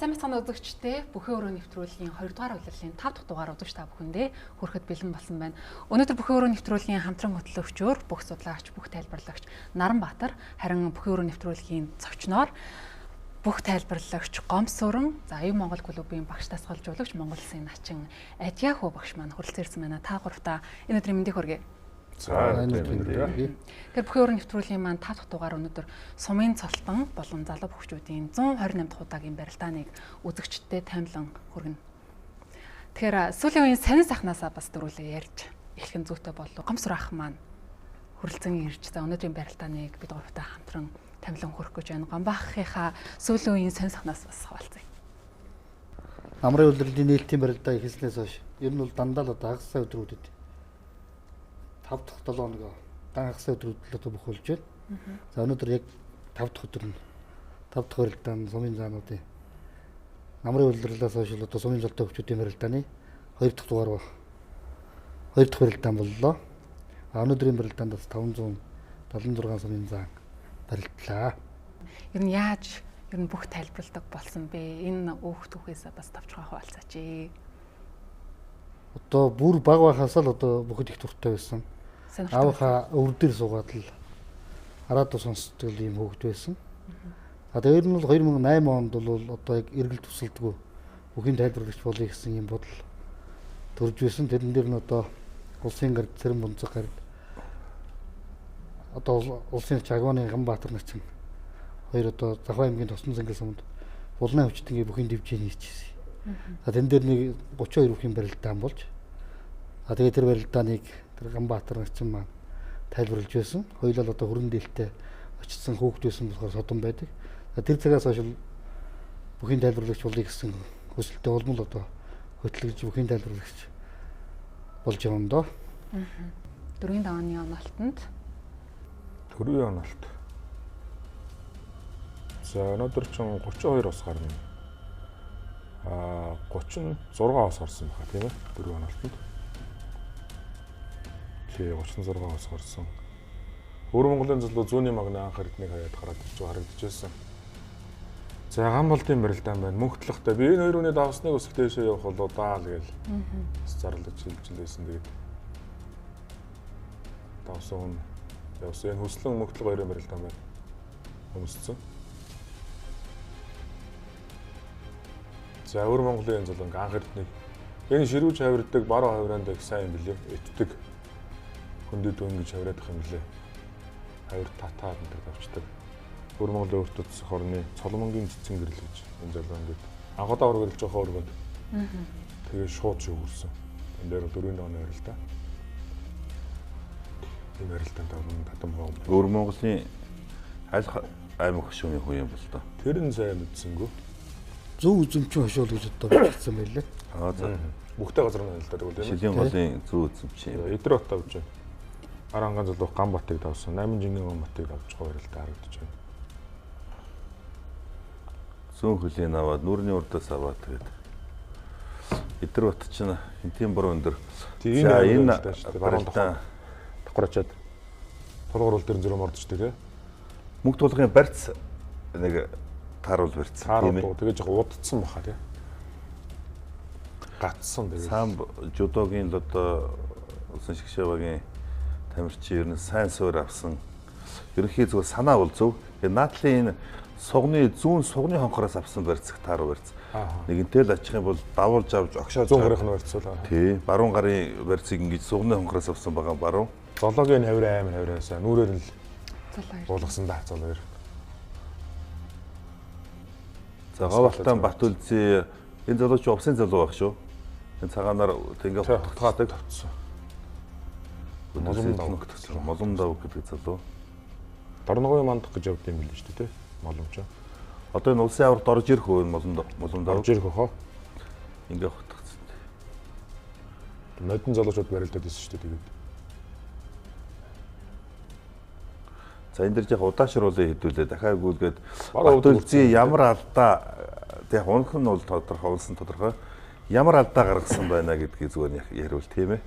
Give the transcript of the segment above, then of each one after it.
Сайн мэцхан үзэгчдээ бүхэн өрөө нэвтрүүлгийн 2 дугаар улирлын 5 дахь дугаар үзэгч та бүхэндээ хүрэхэд бэлэн болсон байна. Өнөөдөр бүхэн өрөө нэвтрүүлгийн хамтран хөтлөгчөөр бүх судлаач, бүх тайлбарлагч Наранбаатар, харин бүхэн өрөө нэвтрүүлгийн зочноор бүх тайлбарлагч Гомсүрэн, за Аюу Монгол клубын багш дасгалжуулагч Монгол Улсын начин Адьяхүү багш маань хүрэлцэн ирсэн байна. Та гуравтаа энэ өдрийн мэндийг хүргэе. За тэгэхээр бүхэн өрөө нэвтрүүлгийн маань 5 дахь дугаар өнөөдөр сумын цолтон болон залуу бөхчүүдийн 128 дахь удаагийн барилдааныг үзэгчдэд таймлан хүргэнэ. Тэгэхээр сүүлийн үеийн сонин сахнаасаа бас дөрүүлээ ярьж эхлэх нь зүйтэй болов. Гомсүр ах маань хүрэлцэн ирж за өнөөдрийн барилдааныг бид гуравтаа хамтран томилон хүргэх гэж байна. Гомбахынхаа сүүлийн үеийн сонин сахнаас бас хаваалцъя. Намрын улирлын нээлтийн барилдаа эхэлснээс хойш ер нь бол дандаа л одоо хагас сайн өдрүүдэд 5 дахь 7 хоног дан хагас өдрүүд л одоо бүх болж байна. За өнөөдөр яг 5 дахь өдөр нь 5 дахь барилдаан сумын заануудын намрын улирлаас хойш л одоо сумын золтой хөвчүүдийн барилдааны 2 дахь дугаар 2 дахь барилдаан боллоо. А өнөөдрийн барилдаанд бас 576 сумын заан барилдлаа. Ер нь яаж ер нь бүх тайлбарладаг болсон бэ? Энэ өөх түүхээс бас товчхон хуваалцаач. Одоо бүр баг байхаас л одоо бүхэд их дуртай байсан. Аавынхаа өвөр дээр суугаад л радио сонсдог ийм хүүхэд байсан. А тэгээд ер нь бол 2008 онд бол одоо яг эргэл тусалдгүй бүхийн тайлбарлагч болъё гэсэн ийм бодол төрж байсан. Тэрэн дээр нь одоо улсын гард Цэрэн бунцаг гард одоо улсын Чагваны Ганбаатар начин хоёр одоо Завхаа аймгийн Тосон зангил сумд булны өвчтөнгийн бүхийн дэвжээний хийчихсэн. За тэн дээр нэг 32 бүхийн барилдаан болж а тэгээд тэр барилдааныг тэр Ганбаатар начин маань тайлбарлаж байсан. Хоёулаа л одоо хөрөн дээлтэй очсон хүүхэд байсан болохоор содон байдаг. За тэр цагаас хойш бүхийн тайлбарлагч болъё гэсэн хүсэлтэй улам л одоо хөтлөж бүхийн тайлбарлагч болж явна доо. Дөрвийн давааны онолтонд дөрвийн онолт. За өнөөдөр ч 32 ус гарна. А 36 ус гарсан баха тийм ээ дөрвийн онолтонд. Тий 36 ус гарсан. Өвөр Монголын залуу зүүнний магны анх эрднийг хаяад гараад ирж байгаа харагдчихсан. За Гамболтын барилдаан байна. Мөнх талхтай. Би энэ хоёр хүний давсныг өсөх дээшээ явах болоо даа л гээл зарлаж хэлж лээсэн. Тэгээд давсан хүн явсан. Энэ хүслэн мөнх талх хоёрын барилдаан байна. Өмссөн. За Өвөр Монголын залуу анх эрднийг энэ ширүүж хавирдаг, баруун хавираанд их сайн юм билээ. Итдэг. Хөндөд өнгөж хавираадах юм билээ. Хавир татаад энэ тавчдаг. Өвөр Монголын өөрт утас хорны цолмонгийн цэцэн гэрэл гэж энэ залуу ингээд анхудаа ор гэрэлж байгаа өргөнд. Тэгээ шууд шүүгэрсэн. Энэ дээр дөрвийн дооны барилдаа. Энэ барилдаанд таван татан боо. Өвөр Монголын аль аймаг хөшөөний хүн юм бол тоо. Тэр нь сайн мэдсэнгүү. Зөв үзэмчин хошуул гэж одоо бичсэн байлээ. Аа за. Бүгтэй газар нь барилдаад тэгвэл тийм ээ. Шилийн голын зөв үзэмчин. Эдэр бат авч байна. Арангаан залуу Ганбатыг давсан. 8 жингийн Ганбатыг авч байгаа барилдаа харагдаж байна. Зүүн хөлийн аваад нүрийн урдаас аваад тэгээд эдэр бат чинь хинтийн буруу өндөр. За энэ барилдаа давхар очиад тулгуур дээр зөрөө мордчдаг тий. Мөнх тулгын барьц нэг тааруул барьц тийм ээ. Тэгээ жоох удцсан баха тий. Гатсан тэгээд. Сам жудогийн л одоо улсын шгшээвагийн тамирчин ер нь сайн суур авсан. Ерөнхий зүгээр санаа бол зөв. Тэгээ наадлын энэ сугны зүүн сугны хонхороос авсан барьцах тааруу барьц. Нэгэнтэй л очих юм бол давуулж авч огшоож зүүн гарын барьцуул. Тий, баруун гарын барьцыг ингэж сугны хонхороос авсан байгаа баруун. Золоогийн хавир амар хавираасаа нүрээр нь л буулгасан да золоор. За Говьтан Батүлзий энэ залуу чи увсын залуу байх шүү. Энэ цагаанаар ингээ хутгаадаг тавцсан. Молом дав гэдэг залуу. Дорногын мандах гэж явд юм билээ шүү дээ тий. Моломч. Одоо энэ улсын аварт орж ирэх үү энэ молом дав. Орж ирэх хөө. Ингээ хутгацсан. Нодон залуучууд барилдаад байсан шүү дээ тэгээд. За энэ дэр яг удаашруулын хэдүүлээ дахиад гүйлгээд Батүлзий ямар алдаа тэг унах нь бол тодорхой унсан тодорхой ямар алдаа гаргасан байна гэдгийг зүгээр яриул тийм ээ.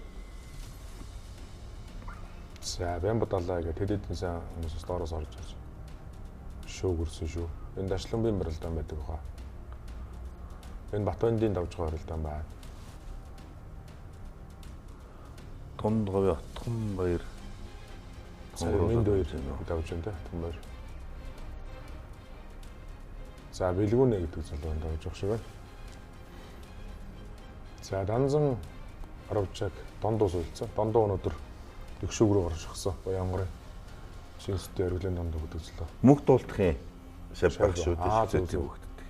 За Бямбадалаа гэх тэд хэдэн сайн хүмүүсээс доороос орж ирж шүүгэрсэн шүү. Энэ дашланбын барилдаан байдаг хаа. Энэ Батбандын давж байгаа барилдаан байна. Дунд говийн Отхон баяр Минд хоёр давж байна те Отхон баяр. За Бэлгүүнэ гэдэг залуу давж явах шиг байна. За Данзан Аравчаг Дондуу суулцсан. Дондуу өнөөдөр их шүүг рүү гарч ирсэн. Баянгарын Шинстэй өргөлийн дондуу гэдэг залуу. Мөнх дуулдахын шав баг шүү дээ. Тийм хөгтдөг.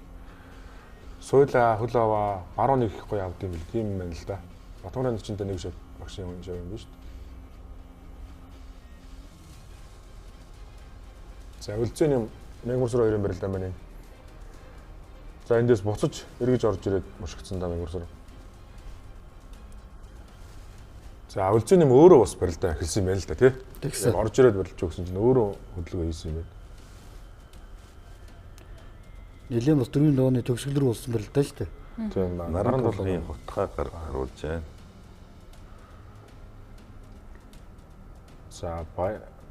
Суула хөл аваа баруун нэг их гоё авд юм бил. Тийм юм байна л да. Батгарын чинтэй нэг шав багшийн юм шав юм биш үү? За өлзөөний юм Мягмар сүр хоёрын барилдаан байна. За эндээс буцаж эргэж орж ирээд мушигдсан да Мягмар сүр. За өлзөөний юм өөрөө бас барилдаа эхэлсэн юм байна л да тий. Тэгсэн. Орж ирээд барилж өгсөн чинь өөрөө хөдөлгөөн хийсэн юм байна. Нэлийн бас дөрвийн лооны төгсгөл рүү болсон барилдаа шүү дээ. Тийм Наран тулгын хутгаа харуулж байна. За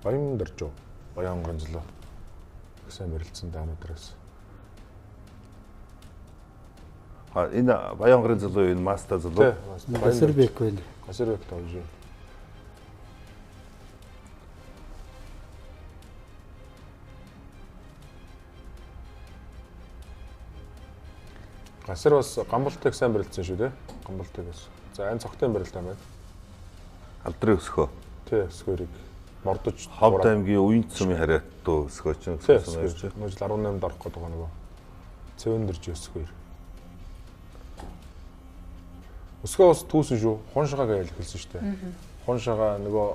Баян дөржөө. Баян онгорын залуу. Их сайн барилцсан даа өнөөдрөөс. А энэ Баян онгорын залуу энэ маста залуу. Гасарбек байна. Гасарбек тавьж байна. Гасар бас гамбалтыг сайн барилцсан шүү дээ. Гамбалтыг бас. За энэ цогтын барилтаа байна. Алдрын өсгөө. Тий, өсгөөрийг мордож Ховд аймгийн Уянт сумын хариаттай өсгөө чинь Тий, өсгөөр. Нүүжил 18-д орох гэдэг байгаа нөгөө. Цэвэндэрж өсгөөр. Өсгөө бас түүсэн шүү. Хуншгаа гэж хэлсэн шүү дээ. Хуншгаа нөгөө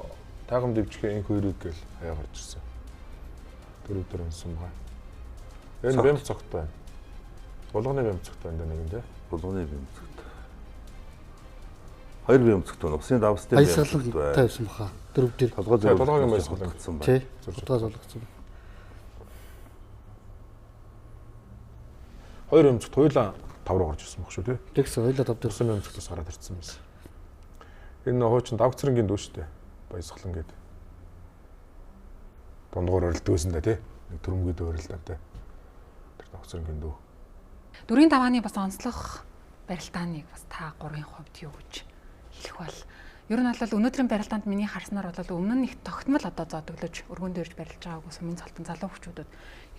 тайгам дэвжихээ инх хоёрыг гээл хаяа гарч ирсэн. Дөрөв дөр унсан байгаа. Энэ бэм цогт байна. Булганы бэм цогт байна да нэг юм тий. Булганы бэм цогт. Хоёр бэм цогт байна. Усын давстай бэм Баясгалан цогт байна. тавьсан баха. Дөрөв дээр. Толгой Тий, толгойн баясгалан. зөрөгдсөн байна. Тий. Толгой золгоцсон. Хоёр бэм цогт хоёулаа тав руу гарч ирсэн баг шүү тий. Тэгсэн хоёлаа тав дээр. Усын бэм цогтоос гараад ирсэн байсан. Энэ хуучин давгцрэнгийн дүү шүү дээ. Баясгалан гэдэг. Дундгоор орилдог байсан да тий. Нэг төрөмгийд орилдаатай. Тэр давгцрэнгийн дүү. Дөрвийн давааны бас онцлог барилдааныг бас та гурвын хувьд юу гэж хэлэх бол ер нь бол өнөөдрийн барилдаанд миний харснаар бол өмнө нь их тогтмол одоо зодоглож өргөн дээрж барилж байгаагүй сумын цолтон залуу хүчүүдэд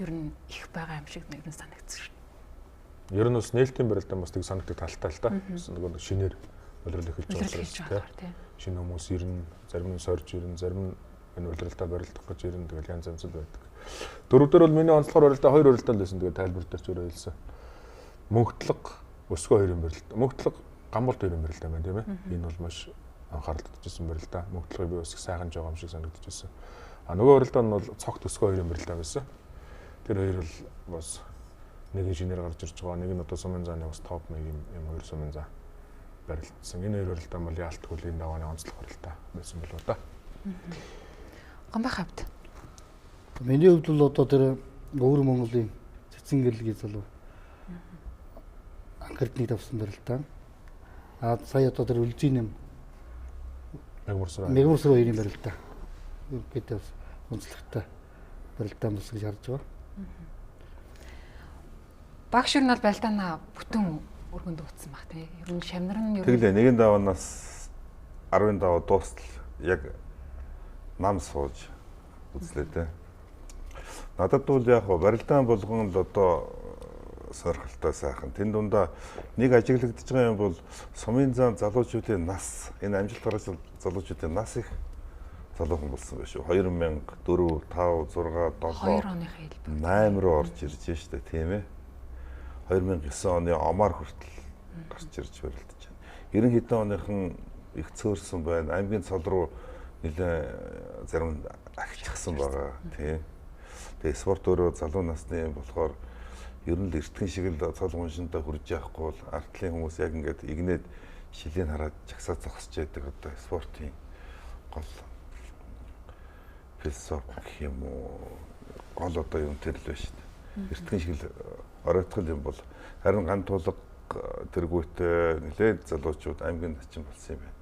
ер нь их байгаа юм шиг ер нь санагдсан шүү. Ер нь бас нээлтийн барилдаан бас тэг санагддаг талтай л да. Бас нөгөө шинээр улирал эхэлж байгаа Улирал учраас эхэлж тий. байгаа тий. Шинэ хүмүүс ирнэ, зарим нь сорж ирнэ, зарим нь энэ улиралдаа барилдах гэж ирнэ. Тэгэл янз янз л байдаг. Дөрөв дээр бол миний онцлогоор барилдаа хоёр барилдаа л байсан. Тэгээд тайлбар дээр ч өөрөө хэлсэн. Мөнхтлөг өсгөө хоёрын барилдаа. Мөнхтлөг гамбалт хоёрын барилдаа байна тийм ээ. Энэ бол маш анхаарал татчихсан барилдаа. Мөнхтлөгийг би бас их сайхан жоо юм шиг санагдчихсан. А нөгөө барилдаа нь бол цогт өсгөө хоёрын барилдаа байсан. Тэр хоёр бол бас нэг нь шинээр гарч ирж байгаа, нэг нь одоо сумын зааны бас топ нэг юм хоёр сумын заа барилдсан. Энэ хоёр барилдаа бол яалтгүй энэ давааны онцлог барилдаа байсан болоо да. Гомбай хавьд. Миний хувьд бол одоо тэр Өвөр Монголын цэцэн гэрлэгийн залуу анхирдныг давсан барилдаа. А сая одоо тэр үлзийн нэм Мягмар сүр. Мягмар сүр хоёрын барилдаа. Ерөнхийдөө бас онцлогтой барилдаа болсон гэж харж байгаа. Багш ер нь бол барилдаанаа бүтэн өргөнд дүүцсэн баг тий. Ер нь шамнар нь ер нь Тэглээ нэгэн даваанаас 10 даваа дуустал яг нам сууж үзлээ те. Надад бол яг хөө барилдаан болгон л одоо сонирхолтой сайхан. Тэн дундаа нэг ажиглагдж байгаа юм бол сумын зам залуучуудын нас энэ амжилт гаргаж залуучуудын нас их залуухан болсон байх шүү. 2004, 5, 6, 7 2 оныхаа хэлбэр. 8 руу орж ирж штэ тийм ээ. 2009 оны омар хүртэл гарч ирж барилдаж байна. 90 хэдэн оныхан их цөөрсөн байна. Аймгийн цол руу нэлээ зарим нь ахичихсан байгаа тийм. Тэгээ спорт өөрөө залуу насны юм болохоор ер нь л эртхэн шиг л цол гуншиндаа хүрж яахгүй бол артлын хүмүүс яг ингээд игнээд шилийн хараад жагсаа зогсож яадаг одоо спортын гол философи гэх юм уу гол одоо юм тэр л байна шүү дээ. Эртхэн шиг л оройтгол юм бол харин ган тулга тэргүүтээ нэлээд залуучууд аймгийн начин болсон юм байна.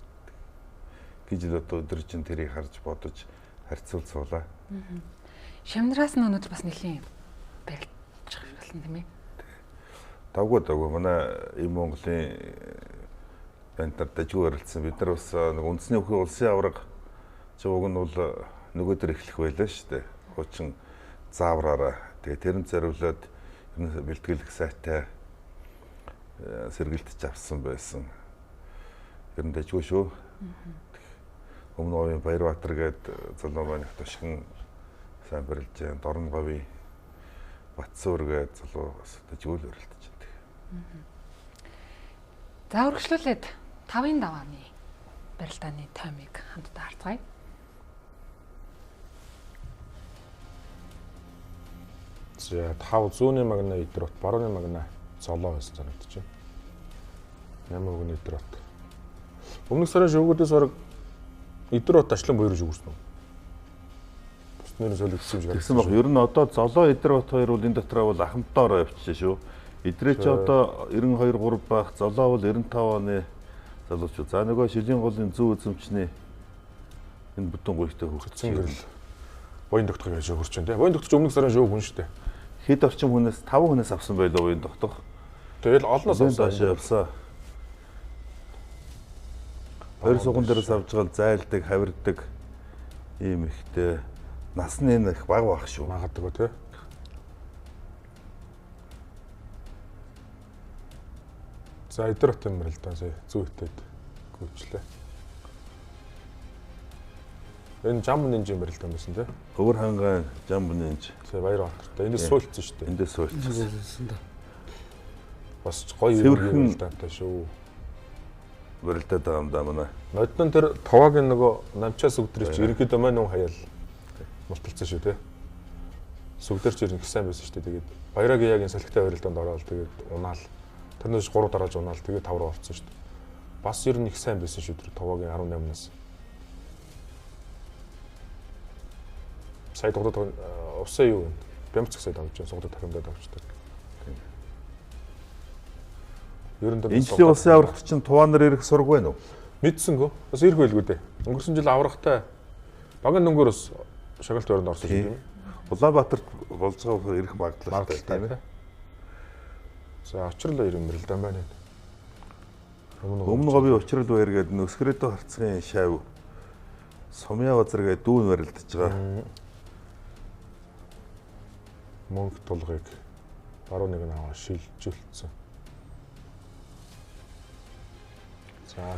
Гэж л одоо өдөржин тэрийг харж бодож харьцуул суулаа. Шамнараас нь өнөөдөр бас нэлийн барилдчих болсон тийм ээ. Давгүй манай энэ Монголын банд нар дажгүй барилцсан. Бид нар бас нэг үндэсний бүхий улсын аварга чи уг нь бол нөгөөдөр эхлэх байлаа шүү дээ. Хуучин заавраараа. Тэгээ тэрэнд зориулаад ер нь бэлтгэлэх сайтай сэргэлтэж авсан байсан. Ер нь дажгүй шүү. Өмнө говийн Баярбаатар гээд залуу маань их тушгин сайн барилж байна. Дорн говийн Батсуур гээд залуу бас дажгүй л барилдаж байна. За үргэлжлүүлээд 5-ын давааны барилдааны таймыг хамтдаа харцгаая. За 5 зүүнний магна идрот, барууны магна золоо байсан санагдаж байна. 8 өгний идрот. Өмнөх сарын шүүгүүдээс бараг идрот ашлан буйр шүүгэрсэн үү? Бус нэр солигдсон юм шиг. Тэгсэн баг. Ер нь одоо золоо идрот хоёр бол энэ дотроо бол ахмадаар явчихжээ шүү. Идрээ чи одоо 92 3 байх, золоо бол 95 оны залуучууд. За нөгөө шилийн голын зүү үзэмчний энэ бүтэн гуйтай хүүхдсэн гэрэл. Буян тогтохыг яаж хөрч байна те. Буян тогтож өмнөх сарын шүүг хүн шүү дээ. Хэд орчим хүнээс 5 хүнээс авсан байлоо буян тогтох. Тэгэл олноос авсан. Явсан. Хоёр суган дээрээс авч байгаа зайлдаг, хавирдаг ийм ихтэй. Нас нь энэ их бага байх шүү. Магадгүй те. За идрот юм л да сая зүү итэд гүйчлээ. Энэ жам нинжийн барилт юм байсан те. Өвөр хангай жам нинж. Сая Баярбаатартай. Эндээс суйлцсан шүү дээ. Эндээс суйлцсан. Бас гоё юм барилтаатай шүү. Барилдаад байгаа юм да манай. Ноднон тэр товаагийн нөгөө намчаа сүгдрийг чи ерөнхийдөө мань нүн хаяал мулталцсан шүү те. Сүгдэр чи ерөнх сайн байсан шүү дээ. Тэгээд Баярагийн яг энэ салхитай барилдаанд ороод тэгээд унаал. Тэрнээс 3 дарааж унаал тэгээд 5 руу орсон шүү дээ. Бас ер нь их сайн байсан шүү тэр товаагийн 18-наас. Сая дугдаад усан юу вэ? Бямц сая давж байна. Сугдад тахимдаад авчдаг. Ер нь энэ жилийн улсын аврагт чинь туваа нар ирэх сург байна уу? Мэдсэнгөө. Бас ирэх байлгүй дээ. Өнгөрсөн жил аврагтай багын дөнгөөр бас шагналт байранд орсон шүү дээ. Улаанбаатарт болж байгаа ирэх магадлалтай тийм ээ. За учрал баяр юм л да байна. Өмнө говийн учрал баяр гэдэг нөсгөрөдөө харцгийн шав Сумья базар гэдэг дүүн барилдаж байгаа. Мөнгө тулгыг баруун нэг нь аваа шилжүүлсэн. За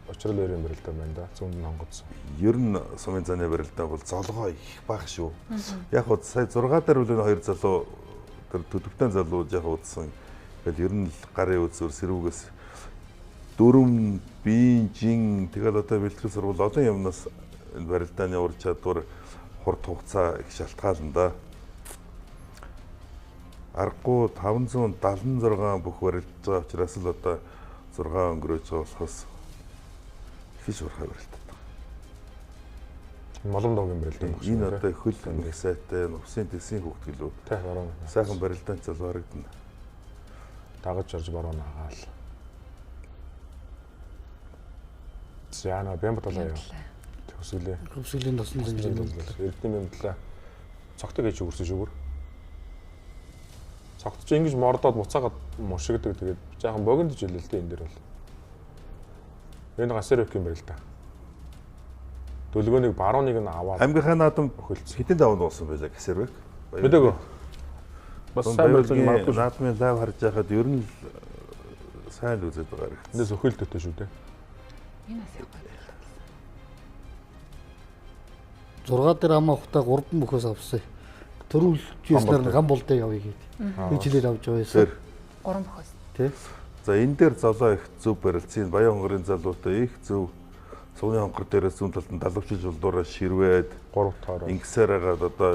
учрал баярын барилдаа байна да. Зүүнд нь хонгодсон. Ер нь сумын заны барилдаа бол золгоо их бага шүү. Яг хөө сая 6 дээр үл энэ хоёр залуу тэр төлөвтэй залуу яг удсан. Тэгэл ер нь л гарын үзүр сэрүүгээс дүрм, биеийн жин тэгэл одоо бэлтгэл сурвал олон юмнаас энэ барилдааны ур чадвар, хурд хугацаа их шалтгаална да. Аргагүй 576 бүх барилдаж байгаа учраас л одоо 6 өнгөрөөж байгаа болохоос их шуурхай барилдаад байгаа. Молон доогийн барилдаа юм байна. Энэ одоо хөл их сайтай, нувсын тэсийн хүүхд гэлүү. Тэ баруун. Сайхан барилдаан залуу харагдана. Дагаж орж баруун агаал. За на бямб талаа яа. Төгсгөлээ. Төгсгөлийн тосон зэнжин. Эрдэнэ мэмдлээ. Цогтог хийж өгөрсөн шүүгэр. Цогт чи ингэж мордоод буцаагаад мушигдаг. Тэгээд жаахан богиндж илээ л дээ энэ дэр бол. Энэ гасэр юм барил та. Дөлгөөнийг барууныг нь аваад Аймгийнхаа наадам өхөлцсөн. хэдэн даванд уусан байлаа гэсэрвэг. Мэдээгүй. Бас сайн барилж магадгүй. Наадмын лайв харж байхад ер нь сайн л үзээд байгаа хэрэгтэй. Эндээс өхөлдөтэй шүү дээ. Энэ бас яг гоё барилдаа болсон. 6 дээр ам авахтаа 3 бөхөөс авсан. Төрүүлж ирснээр гам болдоо явъя гээд. Би жилээр авч яваа байсан. 3 бөхөөс. Тэ. За энэ дээр золоо их зөв барилцсан. Баян хонгорын залуутай их зөв. Цугны хонгор дээрээс зүүн талд нь далавчил жулдуураа ширвээд 3 тоор. Ингэсээр хагаад одоо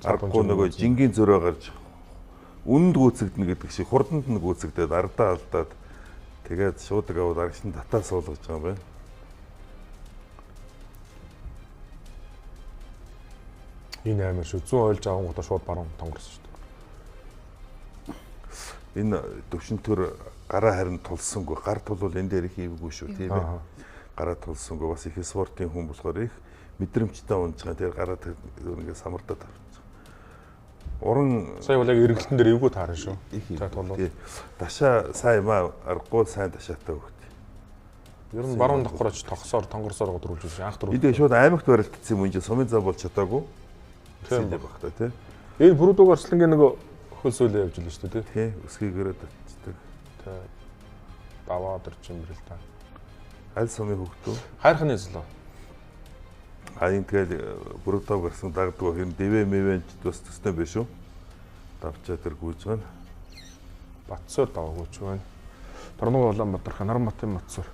аргагүй нөгөө жингийн зөрөө гарч үнэнд гүйцэгдэнэ гэдэг шиг хурданд нь гүйцэгдээд ардаа алдаад тэгээд шуудаг аваад аргашин татаа суулгаж байгаа юм байна. Энэ амар шүү. Зүүн ойлж авангуудаа шууд баруун тонгорсон шүү дээ. Энэ төвшинтөр гараа харин тулсангүй. Гар тулвал энэ дээр их ивгүй шүү, тийм ээ. Гараа тулсангүй бас их спортын хүн болохоор их мэдрэмжтэй унж байгаа. Тэр гараа тэр ингээд самардаад авчих. Уран сая бол яг эргэлтэн дээр эвгүй таарна шүү. За тулуу. Дашаа сайн юм аа, аргагүй сайн дашаатай хөхт. Ер нь баруун давхар очиж тогсоор тонгорсоор годруулж байсан. Анх дөрөв. Эдээ шууд аймагт барилдсан юм энэ сумын зам болж чадаагүй. Тийм баг та тий. Энэ Бүрүүдөг Арслангийн нөгөө хөл сөүлээ явж илээ шүү дээ тий. Тий, өсгийгээрээ татчихдаг. Тий. Даваад орж юм бэл та. Аль сумын хөхтөө? Хайрханы злөө. А энэ тэгэл Бүрүүдөг гарсан дагдаг юм дэвэ мэвэнч бас төстэй биш үү? Давчаа тэр гүйж байна. Батсуур даваагүй ч байна. Торногоо Улаанбаатар Наранбатын Батсуур.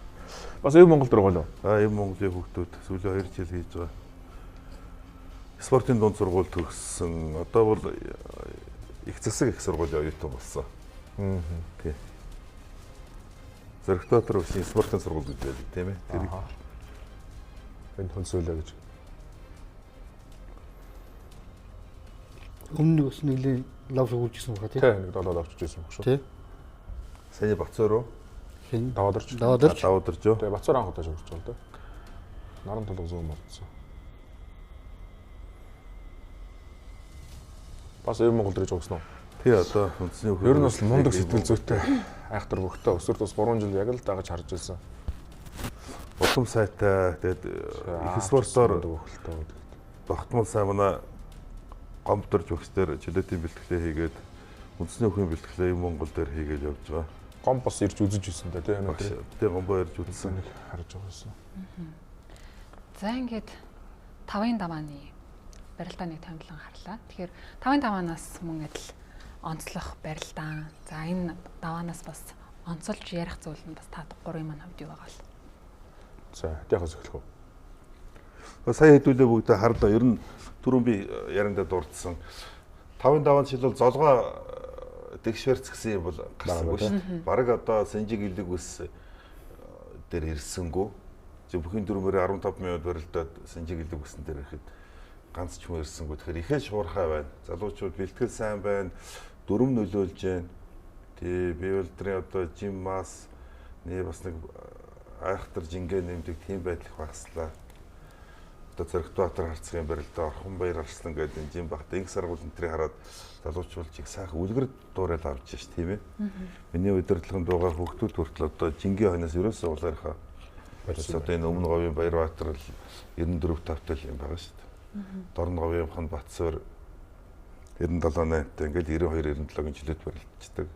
Бас Эв Монгол дөрөв болов. Аа, Эв Монголын хүүхдүүд сүүлийн 2 жил хийж байгаа. Спортын дунд сургууль төгссөн. Одоо бол их засаг их сургуулийн оюутан болсон. Тий. Зөрөгтөтөр үсгийн спортын сургууль гэж байдаг тийм ээ. Тэр энэ хөлсөөлөө гэж. Өмнө нь бас нэглийн лав шүүгүүлж ирсэн баха тий. Тий, нэг 7 лавчж ирсэн баг шүү. Тий. Саяны Бацуур уу? Хин Даваадарч. Даваадарч. Даваадарч юу? Тий, Бацуур анх удаа шүүгч байгаа л да. Наран тулга зүүн мордсон. Бас Эв Монгол дэрж угсан уу? Тий, одоо үндэсний Ер нь бас мундаг сэтгэл зүйтэй айхтар бөхтэй өсвөр тус 3 жил яг л дагаж харж ирсэн. Улам сайтай. Тэгээд их спортоор тогтмол сайн манай гомдорж өгсдөр чөлөөтийн бэлтгэлээ хийгээд үндэсний өхийн бэлтгэлээ Эв Монгол дээр хийгээд явж байгаа. Гом бас ирж үзэж ирсэн дээ тий. Тий, гомбоо ирж үзсэн. Нэг харж байгаа юм. За ингээд 5-ын давааны барилдааныг томилон харлаа. Тэгэхээр 5-ын даваанаас мөн адил онцлох барилдаан. За энэ даваанаас бас онцолж ярих зүйл нь бас та гурвын маань хувьд юу байгаа вэ? За, яхаас эхлэх вэ? Сая хэдүүлээ бүгдээ харлаа. Ер нь түрүүн би яриандаа дурдсан. 5-ын даваанд шилбэл золгоо дэгш барьц гэсэн юм бол гарсангүй шүү дээ. Бараг одоо сэнжиг илэг ус дээр ирсэнгүү. Зөв бүхэн дөрмөөр 15 минут барилдаад сэнжиг илэг усан дээр ирэхэд ганц ч хүн ирсэнгүү. Тэгэхээр ихээр шуурхай байна. Залуучууд бэлтгэл сайн байна. Дүрм нөлөөлж байна. Тий, бие үлдрийн одоо жим мас нэ бас нэг айхтар жингээ нэмдэг тийм байдал их багслаа. Одоо Зөрөгтбаатар харцгийн барилдаа Орхон Баяр Арслан гэдэг энэ жим багт инх саргуул энтрийг хараад залуучууд их сайхан үлгэр дуурайл авч ш тийм ээ. Миний удирдлагын дуугаа хүүхдүүд хүртэл одоо жингийн хойноос ерөөсөө улаархаа. Одоо энэ өмнө говийн Баярбаатар л 94 тавтай юм байгаа шүү дээ. Дорн говийн хан Батсуур 97 8-тай ингээл 92 97-гийн жилүүд барилдчихдаг.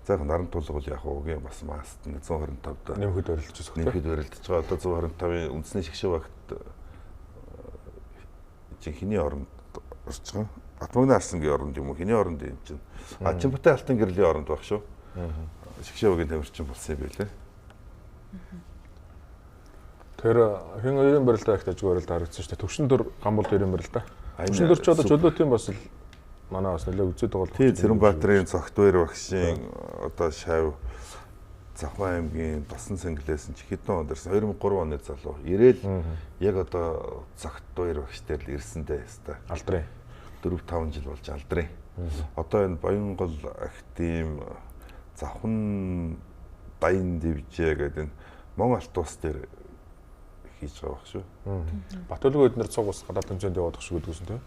За яг наран тулга бол яг угийн бас маст 125-д нэмэхэд барилдчихсан. Нэмэхэд барилдаж байгаа. Одоо 125-ын үндэсний шгшээ багт чинь хиний оронд орж байгаа. Батмагны Арсангийн оронд юм уу? Хиний оронд юм чинь. А Чимбатай Алтан гэрлийн оронд баг шүү. Шгшээ багийн тамирчин болсон юм байлээ. Тэр хин хоёрын барилдаа их дажгүй барилдаа харагдсан шүү дээ. Төвшин төр Гамболд хоёрын барилдаа. Төвшин төр ч одоо чөлөөтийн бас л манай бас нэлээ үзээд байгаа. Тий, Цэрэнбаатарын Цогтбаяр багшийн одоо шав Завхан аймгийн Досон цэнгэлээс нь хэдэн онд ирсэн? 2003 оны залуу. Ирээл яг одоо Цогтбаяр багш дээр л ирсэн дээ хэвээр. Алдрын 4-5 жил болж алдрын. Одоо энэ Баянгол актим Завхан Даян дивжээ гэдэг энэ Монгол алт ус дээр хийж байгаа баг шүү. Батөлгөө эднэр цуг ус гадаад тэмцээнд яваад шиг гэдгүйсэн тий.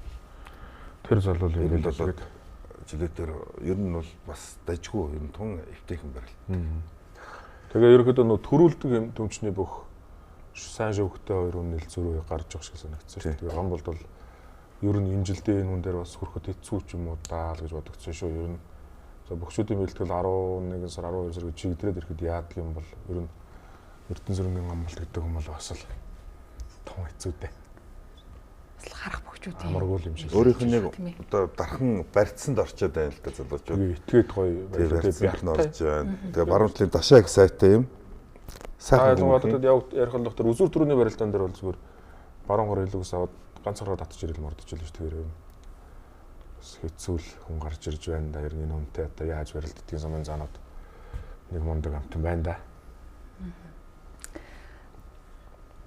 Тэр залуу л ирэл болоод жилүүдээр ер нь бол бас дажгүй ер нь тун эвтэйхэн барилт. Тэгээ ерөнхийдөө нөө төрүүлдэг юм төмчний бүх сайн шөвгтэй хоёр хүн нэл зүрх гарч явах шиг санагдсан шүү. Тэгээ Гамболд бол ер нь энэ жилдээ энэ хүн дээр бас хөрөхөд хэцүү ч юм уу даа л гэж бодогдсон шүү. Ер нь за бөхчүүдийн бэлтгэл 11 сар 12 сар гэж чигдрээд ирэхэд яадаг юм бол ер нь Эрдэнэ зүрхний Гамболд гэдэг юм бол бас л тун хэцүү дээ. Бас л харах бөхчүүд юм. Амаргүй юм шиг. Өөрийнх нь яг одоо дархан барьцсанд орчоод байна л да залуучууд. Итгээд гоё барьцсанд орж байна. Тэгээ баруун талын дашаа их сайтай юм. Сайхан бодод яг ярих бол тэр үзүүр түрүүний барилдаан дээр бол зүгээр баруун гор илүүгс аваад ганц хороо татж ирэл мордож илээ шүү. Тэгэхээр юм бас хэцүү л хүн гарч ирж байна да. Ер нь энэ хүнтэй одоо яаж барилддгийг сумын заанууд нэг мундаг амтан байна да.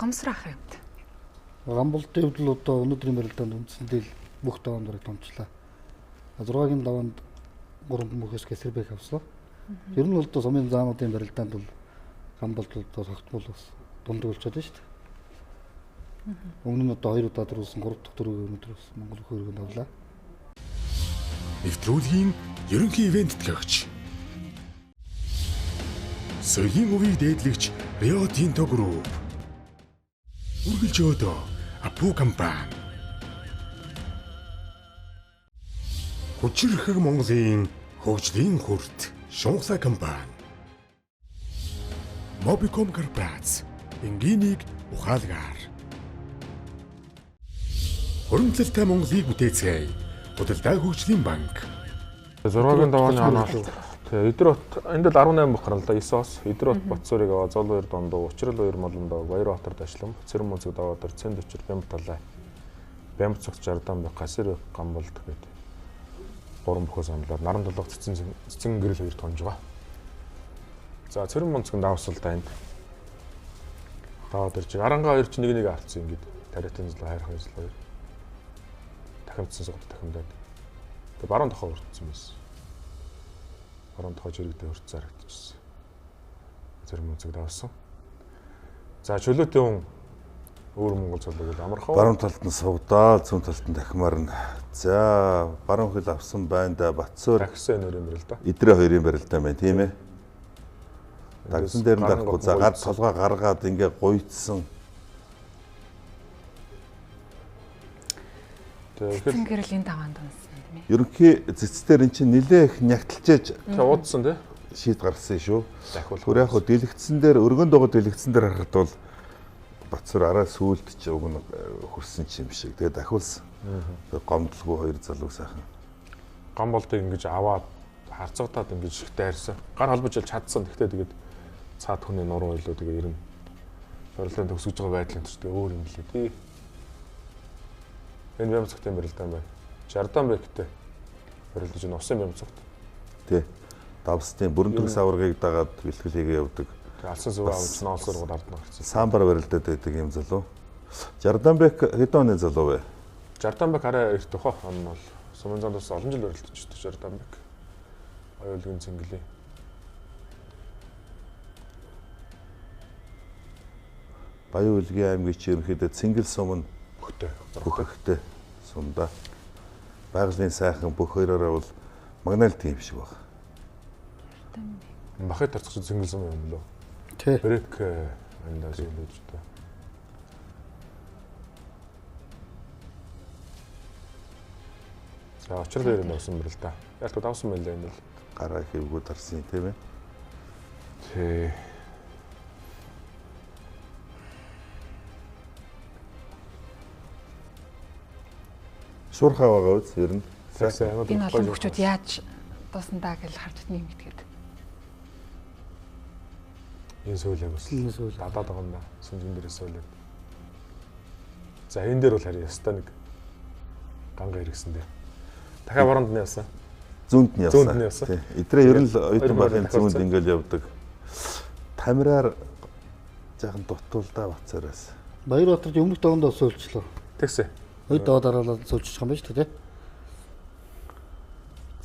Гомсрах юмт. Гамболдын хувьд л одоо өнөөдрийн барилдаанд үндсэндээ л бүх даваанд бараг томчлаа. 6-гийн даваанд 3 мөхөөс Кесербек авсан. Ер нь бол одоо сумын заануудын барилдаанд бол Гамболд одоо тогтмол бас дундаг болчиход байна шүү дээ. Өмнө нь одоо 2 удаа дөрвсөн 3 дахь дөрвийг өнөөдөр бас Монгол хөргөнд авлаа. Нэвтрүүлгийн ерөнхий ивент тэтгэгч. Соёлын өвийг дээдлэгч Рио Тинто Group. Үргэлж өөдөө Апу компани. Хүчирхэг Монголын хөгжлийн хүрт Шунхлаа компани. Mobicom корпорац. Энгийнийг ухаалгаар. Хуримтлалтай Монголыг бүтээцгээе. Худалдаа хөгжлийн банк. 6-гийн давааны оноо. Тэгээ Эдэр бот энд л 18 бох гарна л да 9-оос. Эдэр бот Батсуурыг аваа, Зол хоёр дондоо, Учрал хоёр Молондоо, Баярбаатар Дашлам, Цэрэн мөнцөг Даваатар, Цэнд өчр Бямб талай. Бямб цогц Жардан бэх, Гасэр Гамболд гэдэг. Гурван бөхөө саналаар наран толгой цэцэн гэрэл хоёр тонж байгаа. За Цэрэн мөнцөг давсал да энд. Даваад ирж арангаа хоёр чи нэг нэг алдсан ингээд тариатын злоо хайрхан злоо хоёр. Тахимдсан сугд тахимдаад. Тэгээ баруун тохоо өртсөн байсан. Баруун тохоо жирэгдээ өртсөн харагдчихсан. Цэрэн мөнцөг давсан. За чөлөөтэй хүн өөр Монгол цолыг л амархан. Баруун талд нь сувдаа, зүүн талд нь дахимаар нь. За баруун хөл авсан байна да Батсуур. Дахисан энэ хоёр юм л да. Идрээ хоёрын барилдаа байна тийм ээ. Дагсан дээр нь дарахгүй. За гар толгой гаргаад ингээ гуйцсан. Тэгэхээр гэрлийн даваанд унсан тийм ээ. Ерөнхий цэцдэр эн чинь нилээ их нягтлжээж тэг уудсан тий. Шийд гаргасан шүү. Дахиул. Түр яг хөө дэлгэцэн дээр өргөн дугуй дэлгэцэн дээр харахад бол Батсуур араа сүүлд ч уг нь хөрсөн ч юм шиг. Тэгээ дахиулсан. Гомдлгүй хоёр залуу сайхан. Гам болдыг ингэж аваад харцагдаад ингэж их дайрсан. Гар холбож ял чадсан. Тэгтээ тэгээд цаад хүний нуруу илүү тэгээ ирнэ. Барилдаан төгсөж байгаа байдал энэ тэгээ өөр юм лээ тий. Энэ бямцагтын барилдаан байна. Жардан бэктэй барилдаж энэ усын бямцагт. Тий. Давстын бүрэн төгс аваргыг дагаад бэлтгэл хийгээ явдаг. Алсан зүг авч ноолсоор гол ард нь гарсан. Самбар барилдаад байдаг юм залуу. Жарданбек хэдэн оны залуу вэ? Жарданбек арай эрт өхөө. Он бол Сумын зам бас олон жил барилдаж шүү дээ Жарданбек. Аюулгүй цэнгэлээ. Баян үлгийн аймгийн чи ерөнхийдөө цэнгэл сум нь бөхтэй. Бөхтэй сум да. Байгалийн сайхан бүх хоёророо бол магнал тийм шиг баг. Бахад тарцах цэнгэл сум юм лөө. Тий. Брэк андаас юм л дээ. За учрал хоёр нь авсан мөрөл да. Ялт давсан байлаа энэ л. Гараа хэвгүү дарсан тийм ээ. Тий. Шуурхаа байгаа үз ер нь. Энэ олон хүчүүд яаж дуусна даа гэж харж нэг юм итгээд. Энэ сүүлэг бас Энэ сүүл. дадаад байгаа юм да. Сүнжин дээр сүүлэг. За энэ дээр бол харин ястай нэг ганга хэрэгсэн дээр. Дахиад баруунд нь явсан. Зүүнд нь явсан. Зүүнд нь явсан. Тий. Идрээ ер нь л оюутан Хоёр бахын дахиад зүүнд ингээл явдаг. Тамираар жаахан дутуулдаа Батсуураас. Баярбаатар өмнөх даваанд бас суулчлаа. Тэгсэ. Хоёр даваа дараалал суулчих юм байна шүү дээ.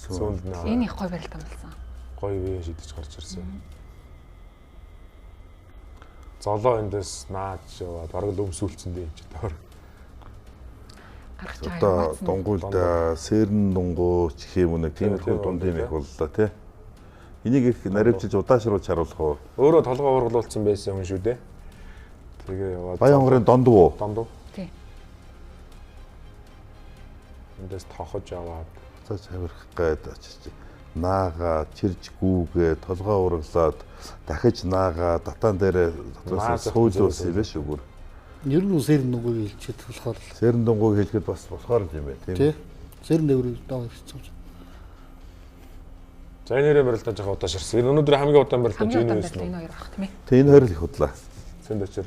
Зүүнд нь Энэ их гой барилдаан болсон. гоё үе шидэж гарч ирсэн. Золоо эндээс нааж яваад бараг л өмсүүлсэн дээ энэ ч тоор. Гаргаж байгаа Одоо юм. дунгуйлда сэрэн дунгуй ч гэх юм уу нэг тиймэрхүү Тийм, дунд юм тийм. их боллоо тий. Энийг их наривчилж удаашруулж харуулах уу? Өөрөө толгой ургалуулсан байсан юм шүү дээ. Тэгээ яваад Баян хонгорын дондуу уу? дондуу. Тий. Эндээс тохож аваад Буцааж авирах гээд очиж наага чирж гүүгээ толгой ургалаад дахиж наага татан дээрээ дотроос Нааж суулуулсан юм биш үгүй. Ер нь сэрэн нүгөө хэлчихэд болохоор л Сэрэн дунгуйг хэлэхэд бас болохоор л юм байна тийм. тий. Сэрэн дэврийг даваа ирсэн юм. За энэ нэрээ барилдаан жоохон удаашарсан. Энэ өнөөдөр хамгийн удаан барилдаан Хамгийн энэ удаан байсан барилдаа уу? энэ хоёр баг тийм ээ. Тэг энэ хоёр л их удлаа. Цэнд очир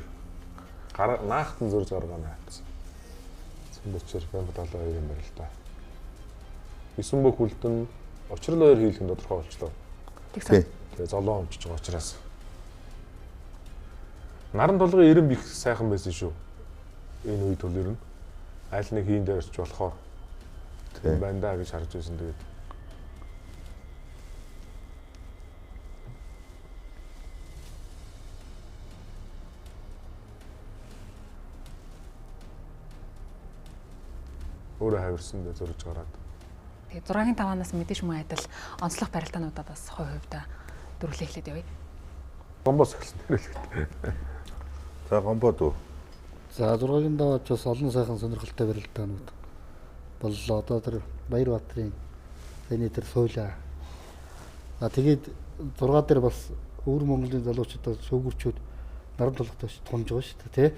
гар наахтан зурж гаргаа наацсан. Цэнд очир бямб 72 юм барилдаа. Исэн бүх үлдэн учрал хоёр хийлэх нь тодорхой болчлоо. Тэгсэн. Тий. Тэгээ золоо өмчөж байгаа учраас. Наран толгойн ирэмб их сайхан байсан шүү. Энэ үед бол ер нь аль нэг хийн дээр очиж болохоор Тий. байна даа гэж харж байсан тэгээд. Өөрөө хавирсан дээр зурж гараад. Тэгээ 6-гийн даваанаас мэдээж мөн адил онцлог барилдаануудаа бас хувь хувьдаа дөрвөлээ эхлээд явъя. Гомбоос эхэлсэн тэр хэлэхэд. За гомбоо дүү. За 6-гийн даваач бас олон сайхан сонирхолтой барилдаанууд боллоо. Одоо тэр Баярбаатарын саяны тэр суулаа. А тэгээд 6 дээр бас өвөр Монголын залуучуудаа шүүгүрчүүд наран тулгатай тунж байгаа шүү дээ, тий.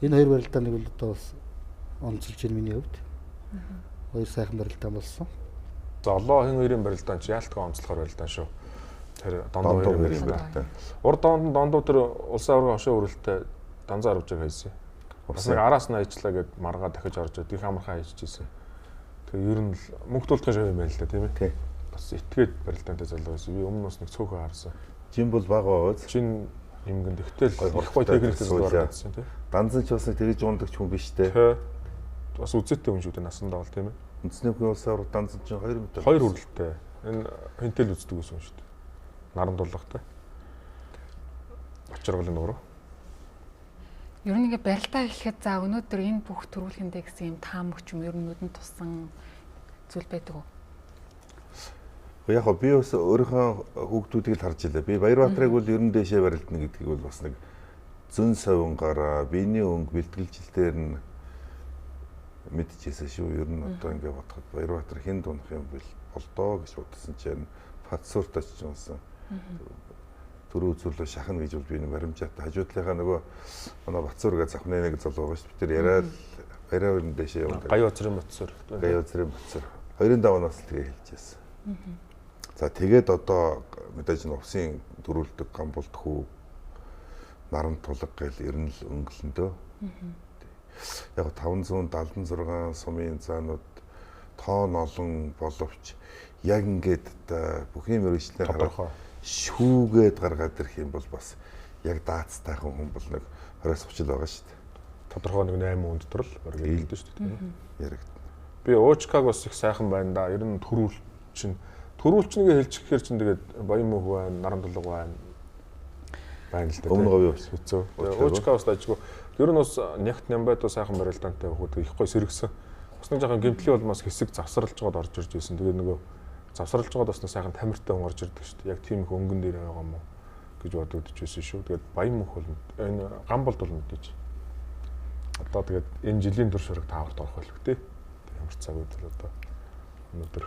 Энэ хоёр барилдааныг бол одоо бас онцолж байна миний хувьд. Хоёр сайхан барилдаан болсон. За олон хин хоёрын барилдаан чи яалтгаа онцлохоор барилдаан шүү. Тэр дондоо хоёрын барилдаан. Урд донд дондоо тэр улсын аварга хошоо өрөлтөй данзаа арвжаг хайсан. Бас нэг араас нь ажиллаа гэд маргаа дахиж орж ирээд их амархан хайжчихсэн. Тэгээ ер нь л мөнгө тулдах шив юм байна л да, тийм ээ. Тий. Бас итгээд барилдаантай залуу байсан. Би өмнө бас нэг цөөхөн харсан. Жин бол бага байгааз. Жин юмгэн тэгтэл Гой их гой хурдтай техниктэй залуу суулаа. гаргасан тийм. Данзан ч бас нэг тэгж ундагч хүн биш те. Тэ. Бас үзээтэй хүн шүү дээ насандаа бол тийм ээ. Үндэсний бүхий улсын аварга данзан чинь 2 м. Хоёр хүрэлттэй. Энэ хинтэл үздэг байсан хүн шүү дээ. Наран дулгатай. Очиргалын нуруу. Ер нь ингээ барилдаа эхлэхэд за өнөөдөр энэ бүх төрүүлэхэндээ гэсэн юм таамаг ч юм ер нь нүдэнд туссан зүйл байдаг уу? Яг гоо би бас өөрийнхөө хүүхдүүдийг л харж илээ. Би Баярбаатарыг бол ер нь дээшээ барилдана гэдгийг бол бас нэг зөн совингаараа биений өнгө бэлтгэлжил дээр нь мэдчихсэн шүү. Ер нь одоо ингээ бодоход Баярбаатар хэн дунах юм бэл болдоо гэж бодсон чинь Патсурт очиж унсан. Төрөө үзүүлээ шахна гэж бол би нэг баримжаатай. Хажуу талынхаа нөгөө манай Батсур гэж завхны нэг залуу байгаа шүү. Би тэр яриад баяраа ер нь дээшээ явдаг. Гаяа цэрэн Батсур. Гаяа цэрэн Батсур. Хоёрын даваанаас л тэгээ хэлж байсан. За тэгээд одоо мэдээж нь усын дөрүүлдэг гамбулт хүү наран тулга гэл ер нь л өнгөлөндөө. Яг 576 сумын заанууд тоон олон боловч яг ингээд бүх юм мэргэжлээр хараад Тодорхой. шүүгээд гаргаад ирэх юм бол бас яг даацтайхан хүн бол нэг 20-30 л байгаа шүү дээ. Тодорхой нэг 8 үнд дотор л бараг хэлдэг шүү дээ, тийм ээ. Яригдана. Би уучкаг бас их сайхан байна да. Ер нь төрүүл чинь төрүүлчнийгээ хэлчихээр чинь тэгээд баян мөнх байна, наран дулга байна. Байна л да. Өмнө говийн ус. Хэцүү. Уучкаг. Уучка бас дажгүй. Ер нь бас нягт нямбайд бас сайхан барилдаантай хүүд их гой сэргсэн. Бас нэг жоохон гимтлийн улмаас хэсэг завсралж байгаад орж ирж байсан. Тэгээд нөгөө завсралж байгаад бас нэг сайхан тамиртай хүн орж ирдэг шүү дээ. Яг тийм их өнгөн дээр байгаа юм уу гэж бодогдож байсан шүү. Тэгээд баян мөнх бол энэ гам болд бол мэдээж. Одоо тэгээд энэ жилийн турш хэрэг тааварт орох байлгүй те. Ямар ч цаг үед л одоо өнөөдөр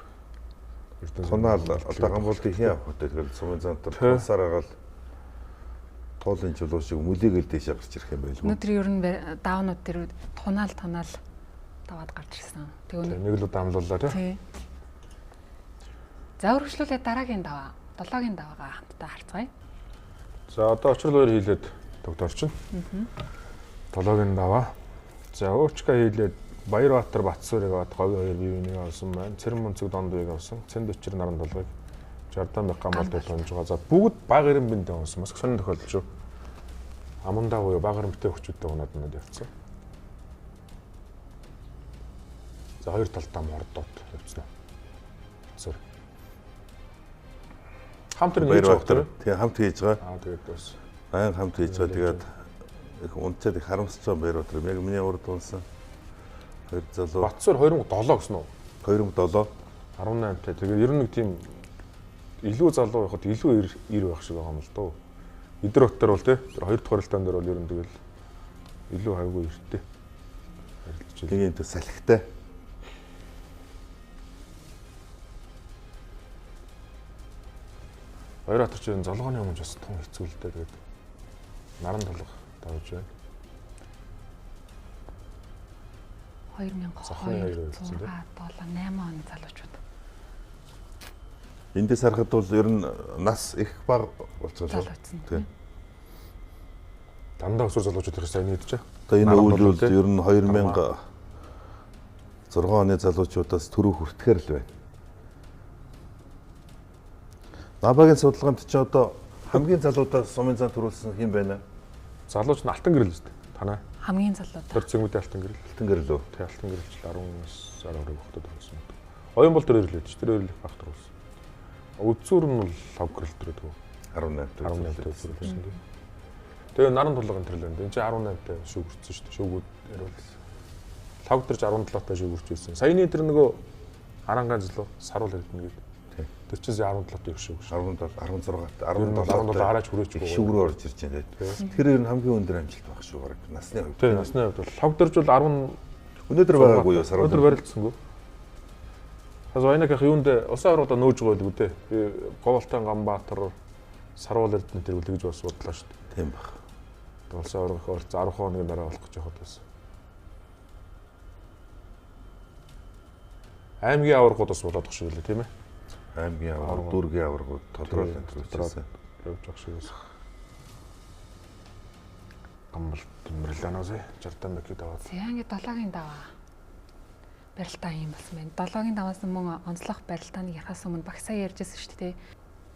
Эрдэнэ Тунаал одоо гамбуултыг хэн авах вэ? Тэгэл сумын зан дотор Тэ. тулсаар агаал туулын чулуу шиг мүлээгээл дээшээ гарч ирэх юм байлгүй. Өнөөдөр ер нь даунууд дээр тунаал тунаал даваад гарч ирсэн. Тэгээ өнөө Нэг л удаа амлууллаа тий. тий. За өргөжлүүлээ дараагийн даваа, долоогийн даваагаа хамтдаа харцгаая. За одоо очрол хоёр хийлээд тогтоорчин. Долоогийн даваа. За уучка хийлээд Баярбаатар Батсуурыг аваад говийн хоёр бие биенийг авсан байна. Цэрэн мөнцөг дондуйг авсан. Цэнд өчр наран долгыг Жардан мянга бол тунж байгаа. За бүгд баг эренбэндээ унсан. Бас сонин тохиолдол шүү. Амандаа буюу баг эренбэтэй хүчүүдтэй унаад унаад явцсан. За хоёр талдаа мордоод явцсан. Батсуур. Хамт тэр нэг Баярбаатар тий хамт хийж байгаа. Аа тэгээд бас Баян хамт хийж байгаа. Тэгээд их унтчаад их харамсаж байгаа Баярбаатар. Яг миний урд унсан. Хоёр залуу Батсуур 2007 гэсэн үү? 2007 18 та. Тэгээд ер нь нэг тийм илүү залуу байхад илүү ир байх шиг байгаа юм л доо. Идэр хот дээр бол тий тэр хоёр дахь хорилтон дээр бол ер нь тэгэл илүү хавгүй эртээ. Харилцаж нэг юм тэ салхитай. Хоёр хатар чинь золгооны өмнө бас тун хэцүү л дээ. Тэгээд наран тулга давж байна. 2002 Зохины хоёр 6 байсан, тий? 7 8 оны залуучууд. Эндээс харахад бол ер нь нас их бага болчихсон шүү. Залуучсан. Тий. Дандаа өсвөр залуучууд их сайн нийтж. Одоо энэ Наран өвөл тулга, тий? ер нь 2006 оны залуучуудаас түрүү хүртэхээр л байна. Набагийн судалгаанд чи одоо хамгийн залуудаас сумын зан төрүүлсэн хэн байна? Залууч нь алтан гэрэл үстэй. Танай. Хамгийн залуудаа. Тэр цэнгүүдийн алтан гэрэл. Алтан гэрэл үү? Тэ алтан гэрэлч 19 12 багтад болсон. Оюун бол тэр ирлээ ч тэр ирлэх баг төрүүлсэн. Үзүүр нь бол лав гэрэл төрөд гоо. 18 18 таа төрүүлсэн тийм. Тэгээ наран тулгын төрөл байна. Энд чинь 18 таа шүүгэрсэн шүү дээ. Шүүгүүд яриулсан. Лав төрж 17 таа шүүгэрч байсан. Саяны тэр нөгөө Арангаан злөө саруул эрдэнэ гэдэг. Тэр чинь 17-т их шиг. 17, 16-т, 17 17 араач хүрээч их шүг рүү орж ирж байна тийм. Тэр ер нь хамгийн өндөр амжилт байх шүү баг. Насны хувьд. Тийм, насны хувьд бол лог дөржул 10 өнөөдөр байгаагүй юу саруул. Өнөөдөр барилдсангүй. Хас вайнаках юунд усан аврагда нөөж байгаа байлгүй дээ. Би Говьлтай Ганбаатар саруул эрдэнэ тэр үлгэж бас бодлоо шүү дээ. Тийм баг. Улсын аварга их орц 10 хоногийн дараа болох гэж явахад байсан. Аймгийн аваргууд бас болоод тах шиг үлээ тийм ээ. Аймгийн аварга, дүүргийн аваргууд тодорхой энэ явж байгаа шиг байсан. Гамбал Мөрлөнөөс Жордан Бекид аваад. За ингээд 7-гийн даваа. Барилтаа юм болсон байна. 7-гийн даваас мөн онцлог барилтааны ярихаас өмнө баг сая ярьжсэн шүү дээ.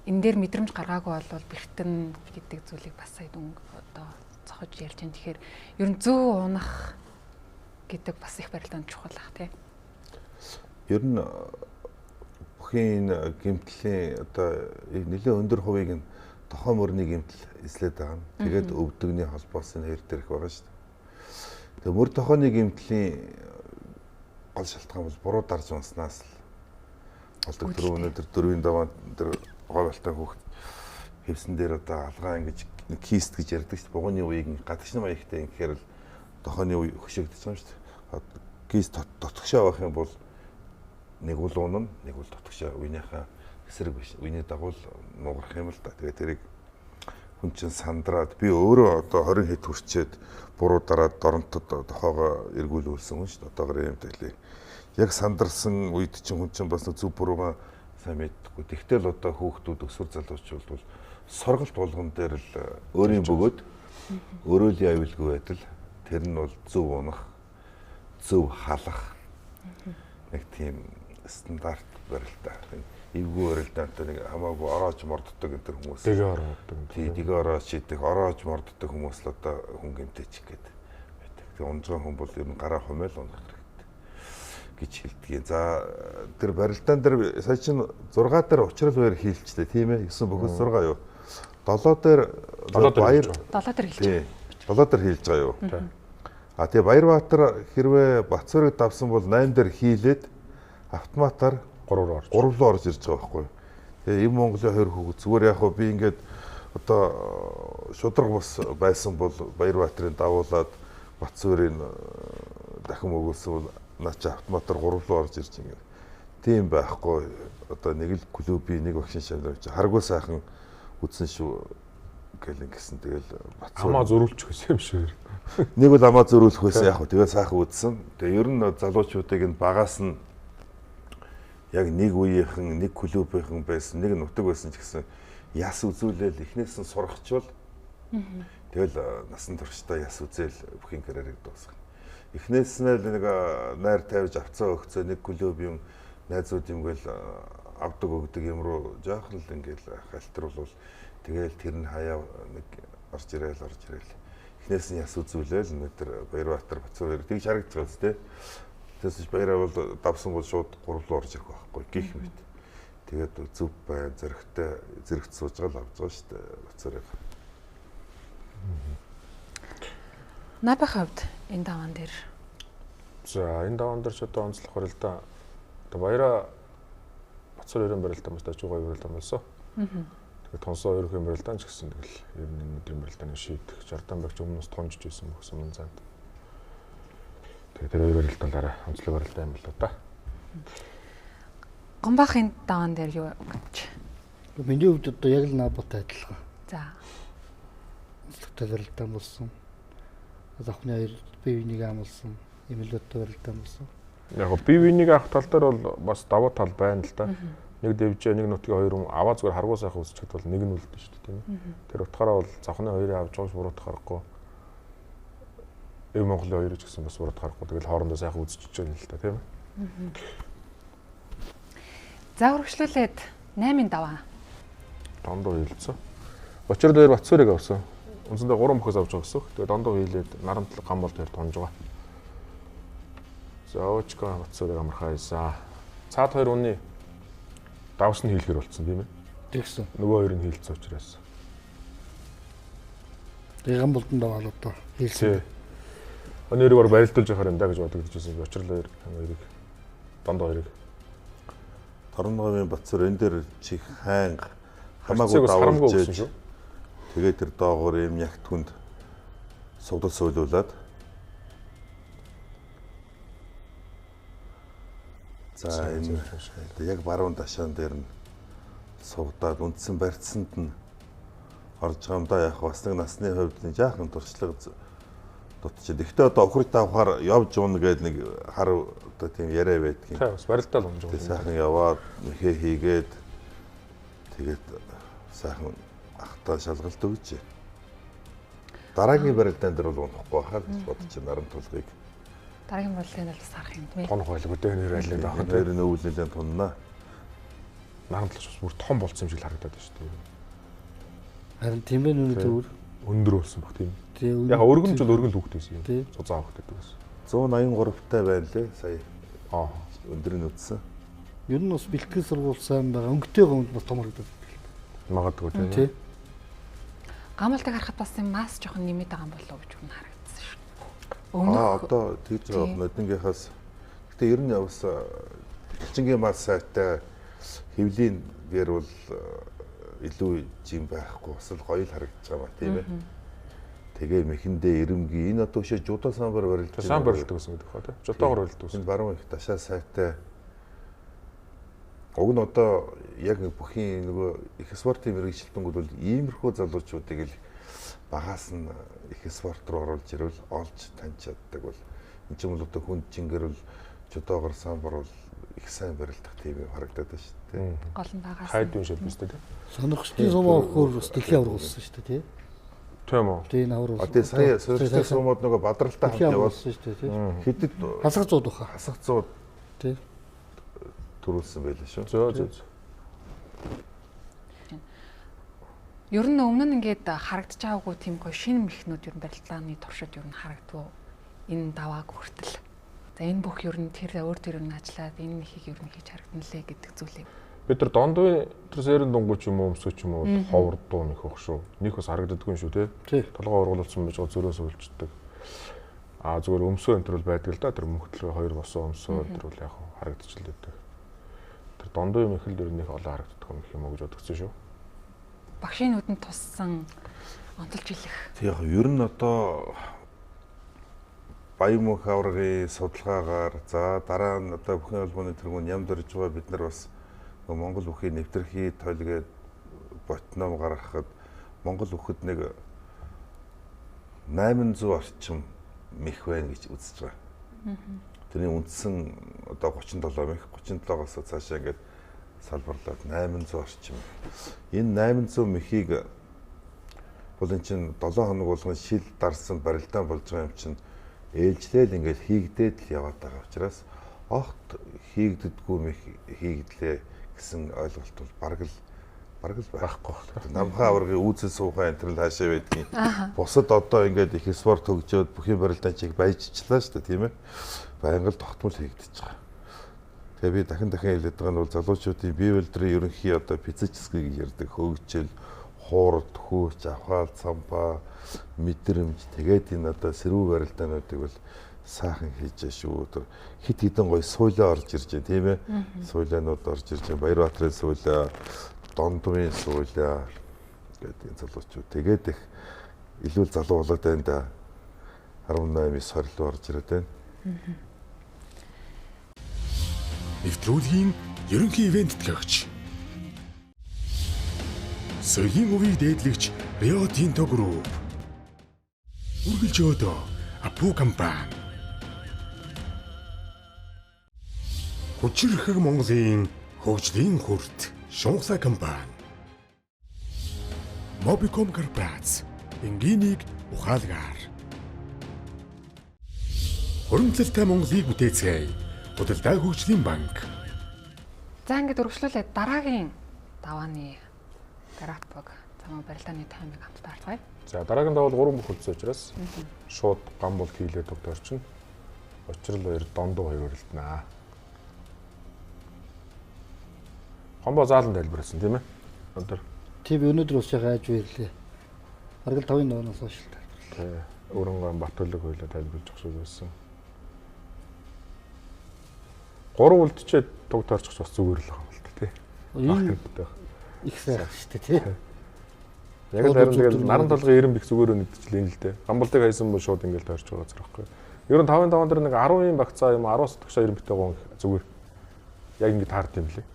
Энэ дээр мэдрэмж гаргаагүй бол бэртэн гэдэг зүйлийг бас сая дүн одоо цохож ярьж байна. Тэгэхээр ер нь зөв унах гэдэг бас их барилдаанд чухал ах тий. Ер нь бүхийн энэ гэмтлийн одоо нэлээд өндөр хувийг нь тохоо мөрний гэмтэл эзлээд байгаа юм. Тэгээд өвдөгний холбоос энэ хоёр дээр их байгаа шүү дээ. Тэгээд мөр тохооны гэмтлийн гол шалтгаан бол буруу дарж унснаас л болдог. Тэр өнөөдөр дөрвийн даваа тэр говьлтай хүүхд хэвсэн дээр одоо алгаа ингэж кист гэж ярьдаг шүү дээ. Бугууны үеийг гадагшны маягтай ингэхээр л тохооны үе хөшөөгдөж байгаа юм шүү дээ. Кист дотгошоо авах юм бол нэг бол унана, нэг бол дотгошоо үеийнхээ эсрэг биш. Үений дагуу л нугарах юм л да. Тэгээ тэрийг хүн чинь сандраад би өөрөө одоо 20 хэд хүрчээд буруу дараад доронтод тохоогоо эргүүлүүлсэн хүн шүү дээ. Одоогор юм дэлээ. Яг сандарсан үед чинь хүн чинь бас зөв буруугаа сайн мэддэггүй. Тэгтэл одоо хүүхдүүд өсвөр залуучууд бол сорголт болгон дээр л өөрийн бөгөөд өрөөлийн аюулгүй байдал тэр нь бол зөв унах, зөв халах нэг тийм стандарт барилтаа. Эвгүй барилдаантай нэг хамаагүй ороож морддог энэ төр хүмүүс. Дэгээ орооддаг. Тий, дэгээ ороож шийдэх, ороож морддог хүмүүс л одоо хүн гэмтээчих гээд байдаг. Тэгээ унжгаа хүн бол ер нь гараа хумайл унах хэрэгтэй гэж хэлдэг. За тэр барилдаан дээр сая чинь 6 дээр учрал баяр хийлчтэй тийм ээ. 9 бөхөс 6 юу. 7 дээр баяр 7 дээр хийлж байгаа. 7 дээр хийлж байгаа юу. А тэгээ Баярбаатар хэрвээ Батцөрөг давсан бол 8 дээр хийлээд автоматар 3 руу орж 3 руу орж ирж байгаа байхгүй юу. Тэгээ эм Монголын хоёр хүүхэд зүгээр яг хөө би ингээд одоо шудраг бас байсан бол Баярбаатарын давуулаад Батцөрийн дахин өгүүлсэн бол наа чи автоматар 3 руу орж ирж ингээд. Тийм байхгүй. Одоо нэг л клубын нэг багшин шавнар чи харгуй сайхан үзсэн шүү гэл ингэсэн. Тэгэл Батцөр амаа зөрүүлчих байсан юм шиг. Нэг бол амаа зөрүүлэх байсан яг хөө тэгээ сайхан үзсэн. Тэгээ ер нь залуучуудыг нь багаас нь яг нэг үеийнхэн, нэг клубийнхэн байсан, нэг нутаг байсан ч гэсэн яс үзүүлээл эхнээс нь сурахчвал тэгэл насан туршдаа яс үзээл бүхийн карьерийг дуусгах. Эхнээс нь л нэг найр тавьж авцаа өгцөө нэг клуб юм найзууд юм гээл авдаг өгдөг юм руу жоохон л ингээл халтруулвал тэгэл тэр нь хаяа нэг орж ирээл эхнээс нь яс үзүүлээл өнөөдөр Баярбаатар Батцөр хоёр тэгж харагдаж байгаа үстэй. Тэсэж баяраа бол давсан бол шууд 3 руу орж ирэх байхгүй гих мэт. Тэгээд зөв бай зөрөгтэй зэрэгт сууж байгаа л авч байгаа шүү дээ Батцөрийг. Набах хувьд энэ даваан дээр. За энэ даваан дээр ч одоо онцлог барилдаа одоо баяраа Батцөр хоёрын барилдаа маш дажгүй гоё барилдаа болсон. Тэгээд тонсоо хоёрын барилдаа ч гэсэн тэгэл ер нь энэ өдрийн барилдааны шийдэх Жордан багч өмнөөс тунжж байсан бүх өмнө занд. Тэгээд тэр хоёр барилдаан дараа онцлог барилдаа юм болоо да. Гомбахын даваан дээр юу гэж? Миний хувьд одоо яг л Набатай адилхан. За. Онцлогтой барилдаан болсон. Завхны хоёр бие биенийг амлсан, эмэлбэттэй барилдаан болсон. Яг го бие биенийг авах тал дээр бол бас давуу тал байна л да. Нэг дэвжээ, нэг нутгийн хоёр хүн аваа зүгээр харгуй сайхан үзчихэд бол нэг нь үлдэн шүү дээ тийм ээ. Тэр утгаараа бол завхны хоёрыг авч байгаа буруудах харахгүй. Эв Монголын хоёрыг ч гэсэн бас буруудах харахгүй. Тэгэл хоорондоо сайхан үзчихэж байна л да тийм ээ. За үргэлжлүүлээд 8-ын даваа. Дондоо хийлцсэн. Учир дээр Батцөрийг авсан. Үндсэндээ 3 бөхөөс авч байгаа гэсэн. Тэгээ дондоо хийлээд нарамтлаг гам бол тэр тунж байгаа. За Очка Батцөрийг амархаа хийсэн. Цаад хоёр үнний давс нь хийлгэр болцсон тийм ээ. Тэгсэн. Нөгөө хоёр нь хийлцсэн учраас. Тэгээ гам болдон даваа л одоо хийлсэн. Өнөөрөөр барилдуулж явахар юм да гэж бодогдож байсан. Учир л хоёр хоёрыг дондоо хоёрыг Дорноговын Батцөр энэ дээр чих хайнга хамаагүй давуулж шүү. Тэгээд тэр доогоор юм ягт хүнд сугдал суулуулаад за энэ яг баруун ташаан дээр нь сугдаад үндсэн барьцсанд нь орж байгаа юм да. Яг бас нэг насны хувьд нэг жаахан туршлага дутчих. Гэхдээ одоо охирт авахар явж уuna гэдэг нэг хар одоо тийм яриа байдгийн. Тийм бас барилдаа л унж байгаа. Сайхан яваад мэхээ хийгээд тэгээд сайхан ахтаа шалгалт өгч. Дараагийн барилдаан дээр бол унахгүй хаа гэж бодож наран тулгыг. Дараагийн барилдаан дээр бас харах юм тийм ээ. Тунах байлгүй дээ нэр аль нэг ахад. Тэр нөвөл нэлээд туннаа. Наран тулгч бас бүр том болсон юм шиг л харагдаад байна шүү дээ. Харин тийм ээ нүрээ төвөр. Өндөр болсон баг тийм. Яг өргөмж бол өргөн л хүүхэд байсан юм. Зузаан хүүхэд гэдэг байсан. 183 таа байна лээ сая. Аа. Өндөр нь үтсэн. Ер нь бас бэлтгэл сургууль сайн байгаа. Өнгөтэй гомд бас том харагдаад байна. Магадгүй тийм. Гамалтыг харахад бас юм мас жоохон нэмээд байгаа юм болов уу гэж юу харагдсан шүү. Өмнөх одоо тэгж байгаа нодингийнхаас гэтээ ер нь бас элчингийн мас сайтай хэвлийн гэр бол илүү жим байхгүй бас л гоё л харагдаж байгаа ба тийм ээ. Тэгээ мэхэндээ ирэмгий энэ одоо өшөө жудаа самбар барилж сайн барилдаг гэсэн гэдэг хаа тийм. Жудаагаар барилдаг гэсэн. Энэ баруун их ташаа сайтай. Уг нь одоо яг бүхийн нөгөө их спортын мэргэжилтэнгүүд бол иймэрхүү залуучуудыг л багаас нь их спорт руу оруулж ирвэл олж таньж чаддаг бол энэ ч юм бол одоо хүнд чингэр бол жудаагаар самбар бол их сайн барилдах тийм юм харагдаад байна шүү дээ. Гол нь багаас. Хайд юм шиг биз дээ. Сонирхчдын сумаа өгөхөөр бас дэлхийн аварга болсон шүү дээ тий. Тийм үү. Тийм авар болсон. Тэгээ сая сонирхчдын сумууд нөгөө бадралтай хамт явуулсан шүү дээ тий. Хэдэд хасах зууд баха. Хасах зууд тий. Төрүүлсэн байлаа шүү. Зөө зөө. Ер нь өмнө нь ингээд харагдаж байгаагүй тийм гоё шинэ мехнүүд ер нь барилдааны туршид ер нь харагдвуу. Энэ давааг хүртэл. За энэ бүх ер нь тэр өөр тэр нь ажиллаад энэ мехийг ер нь хийж харагдана лээ гэдэг зүйлээ. Бид нар дондын тэр сэрэн дунгуй ч юм уу өмсөө ч юм уу ховор дуу нэх бох шүү. Них бас харагддаггүй юм шүү тий. Толгой ургуулсан байж байгаа зөрөөс үлждэг. Аа зүгээр өмсөө энэ төр бол байдаг л да. Тэр мөнхтлөө хоёр босоо өмсөө энэ төр бол яг харагдчихл байдаг. Тэр дондын юм их л ер нь их олон харагддаг юм юм уу гэж бодогдсон шүү. Багшийн нүдэнд туссан онцолж хэлэх. Тэг яг ер нь одоо Баян мөнх аваргын судалгаагаар за дараа нь одоо бүхэн холбооны тэргүүн ням дөрж байгаа бид нар бас Монгол бүхий нэвтрхий тойл гээд ботном гаргахад Монгол бүхэд нэг 800 орчим мэх байна гэж үзэж байгаа. Тэрний үндсэн одоо 37 мэх 37-оос цаашаа ингээд салбарлаад 800 орчим. Энэ 800 мехийг бол эн чинь 7 хоног болгон шил дарсан барилдаан болж байгаа юм чинь ээлжлээл ингээд хийгдээд л яваад байгаа учраас огт хийгддэггүй мэх хийгдлээ гэсэн ойлголт бол бараг л байхгүй. Намхан аваргын үүсэл суухай энэ төр л хаашаа байдгийг. Бусад одоо ингээд их спорт хөгжөөд бүхийн барилдаан чиг баяжчлаа шүү дээ тийм ээ. Байнга л тогтмол хийгдэж байгаа. Тэгээ би дахин хэлээд байгаа нь бол залуучуудын бие үйлдвэрийн ерөнхий одоо физический гэж ярьдаг хөгжил, хуурд, хүч, авхаал, сампаа, мэдрэмж тэгээд энэ одоо сэрүү барилдаануудыг бол сайхан хийж шүү. Тэр хит хитэн гоё суулаа орж ирж байна тийм ээ. Суулаанууд орж ирж байна. Баярбаатарын суулаа, Дондумын суулаа гэдэг энэ залуучууд тэгээд их илүү залуу болоод байна да. 18-ийн сорил орж ирээд байна. Нэвтрүүлгийн ерөнхий ивент тэтгэгч. Соёлын өвийг дээдлэгч Рио Тинто Group. Үргэлж өөдөө Апу компани. Хүчирхэг Монголын хөгжлийн хүрт Шунхлаа компани. Mobicom Корпорац. Энгийнийг ухаалгаар. Хуримтлалтай Монголыг бүтээцгээе. Худалдаа хөгжлийн банк. За ингээд үргэлжлүүлээд дараагийн давааны график замаа барилдааны таймыг хамтдаа харцгаая. За дараагийн даваа бол 3 бүх үлдсэн учраас шууд гам бол хийлээ тогт орчин. Учрал хоёр дондоо хоёр барилдана. Хомбо заалан тайлбарласан тийм ээ. Өндөр. Тийм өнөөдөр бас яхаа айж баярлээ. Бараг л 5-ын даваанаас хойш л тайлбарлаа. Тий. Өрөнгөн Батүлэг хоёлоо тайлбарлаж авах шиг байсан. 3 үлдчихэд тогт орчих бас зүгээр л байгаа юм л та. Энэ их сайхан шүү дээ тий. Яг л харин тэгэл наран толгой 90 бих зүгээр өнөдчихлээ юм л дээ. Гамбалдыг хайсан бол шууд ингээл тойрч байгаа зэрэг байхгүй. Ер нь 5-ын 5 дээр нэг 10-ын багцаа юм 10 сэтгшаа 90 битээ гон зүгээр яг ингэ таард юм лээ.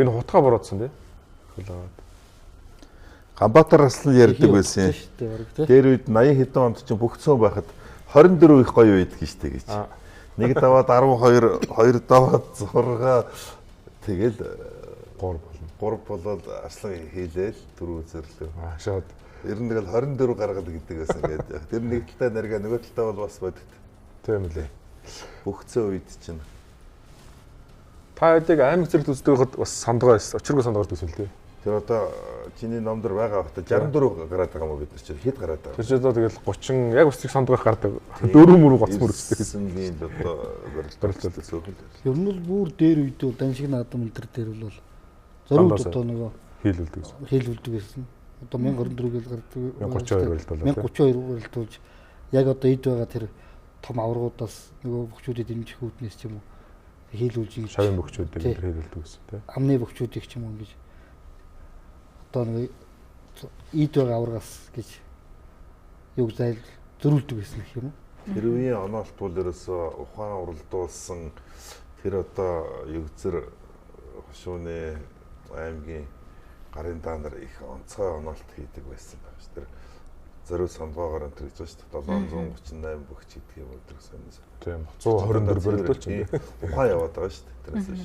Энэ хутгаа буруутсан тий. Хөлөөд. Ганбаатар Аслан ярьдаг байсан. Дээр үед 80 хэдэн онд чинь бүх цөөн байхад 24 их гоё байдаг шүү дээ гэж. Нэг даваад 12, хоёр даваад 6 тэгэл 3 болно. 3 болоод Арслан хийлээл дөрөв үзэрлээ. Шууд. Ер нь тэгэл 24 гаргал гэдэг байсан гэдэг. Тэр нэг талдаа нарга нөгөө талдаа бол бас бодит. Тийм лээ. Бүх цөөн үед чинь. Та хэдийг аймаг зэрэгт үздэг байхад бас сандгаа байсан. Учиргүй сандгаар төсөл тий. Тэр одоо чиний ном дэр байгаа бах та 64 гараад байгаа юм уу бид нар чинь хэд гараад байгаа. Тэр чинь одоо тэгэл 30 яг бас их сандгаар гардаг. Дөрөв мөрөв гоц мөр өсдөг гэсэн юм одоо барилдаа сөөхөл. Ер нь бол бүр дээр үед бол даншиг наадам энэ төр дээр бол зориуд одоо нөгөө хийлүүлдэг гэсэн. Хийлүүлдэг гэсэн. Одоо 1024 гэл гардаг. 1032 барилдуулаад. 1032 барилдуулж яг одоо эд байгаа тэр том аваргуудаас нөгөө бөхчүүдэд дэмжих үүднээс ч юм уу хийлүүлж ингэж шавын бөхчүүдийг хийлүүлдэг гэсэн тий. Амны бөхчүүдийг ч юм уу ингэж одоо нэг ийд байгаа аваргаас гэж юг зайл зөрүүлдэг байсан гэх юм уу. Тэр үеийн оноолт бол ерөөсөө ухаан уралдуулсан тэр одоо югзэр хошууны аймгийн гарын даа нар их онцгой оноолт хийдэг байсан байх ш. Тэр зориуд сонгоогоор энэ гэж байна шүү дээ. 738 бөгч гэдэг юм өдөр сонь. Тийм. 124 барилдуулч юм. Ухаан яваад байгаа шүү дээ. Тэрээс биш.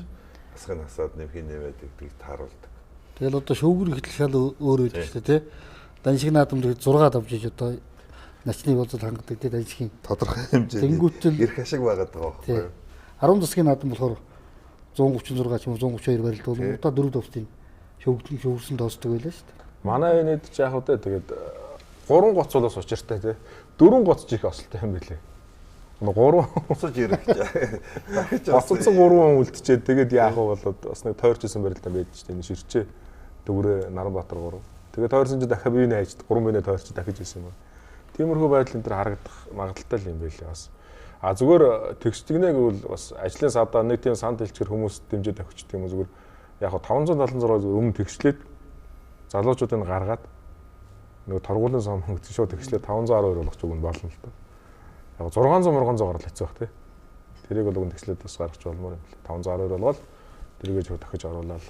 Асхын хасаад нэмхийн нэмээд гэдэг тааруулдаг. Тэгэл одоо шүүгэр ихтэл шал өөр байдаг шүү дээ тий. Даншиг наадам дээр 6 давж иж одоо начны болзол хангадаг тий даншигийн тодорхой хэмжээний тэнгуүтэл эрх ашиг байгаад байгаа байхгүй юу. 10 засгийн наадам болохоор 136 ч юм уу 132 барилдуул удаа 4 давтын шүүгдэн шүүрсэн тоосдог байлаа шүү дээ. Манай энэд ч яг үдэ тэгээд 3 гоц бол бас учиртай тий. 4 гоц ч их осолтой юм билээ. 3 буцаж ирэх гэж. Дахиж боцсон 3 хүн үлдчихэд тэгээд яах вэ болоод бас нэг тойрч исэн барилдаа байдаг шүү дээ. Энэ ширчээ Дөврээ Наранбаатар 3. Тэгээд тойрсон чи дахиад бие найж 3 бинэ тойрч дахиж исэн юм. Тиймэрхүү байдал энэ төр харагдах магадaltaй юм байлээ бас. А зүгээр тэгсдэгнэ гэвэл бас ажлын садаа нэг тийм санд хэлчихэр хүмүүс дэмжиж авчдаг юм зүгээр яг 576 зүгээр өмнө тэгшлээд залуучуудыг гаргаад нөгөө торгуулийн сан хөнгөцөн шууд тэгшлээд 512 болгож өгнө болно л доо. Яг 600 мурган зугаар л хэцүү байх тий. Тэрийг бол өгн тэгшлээд бас гаргаж болмоор юм лээ. 512 болгоод тэрийгээ шууд дахиж оруулаад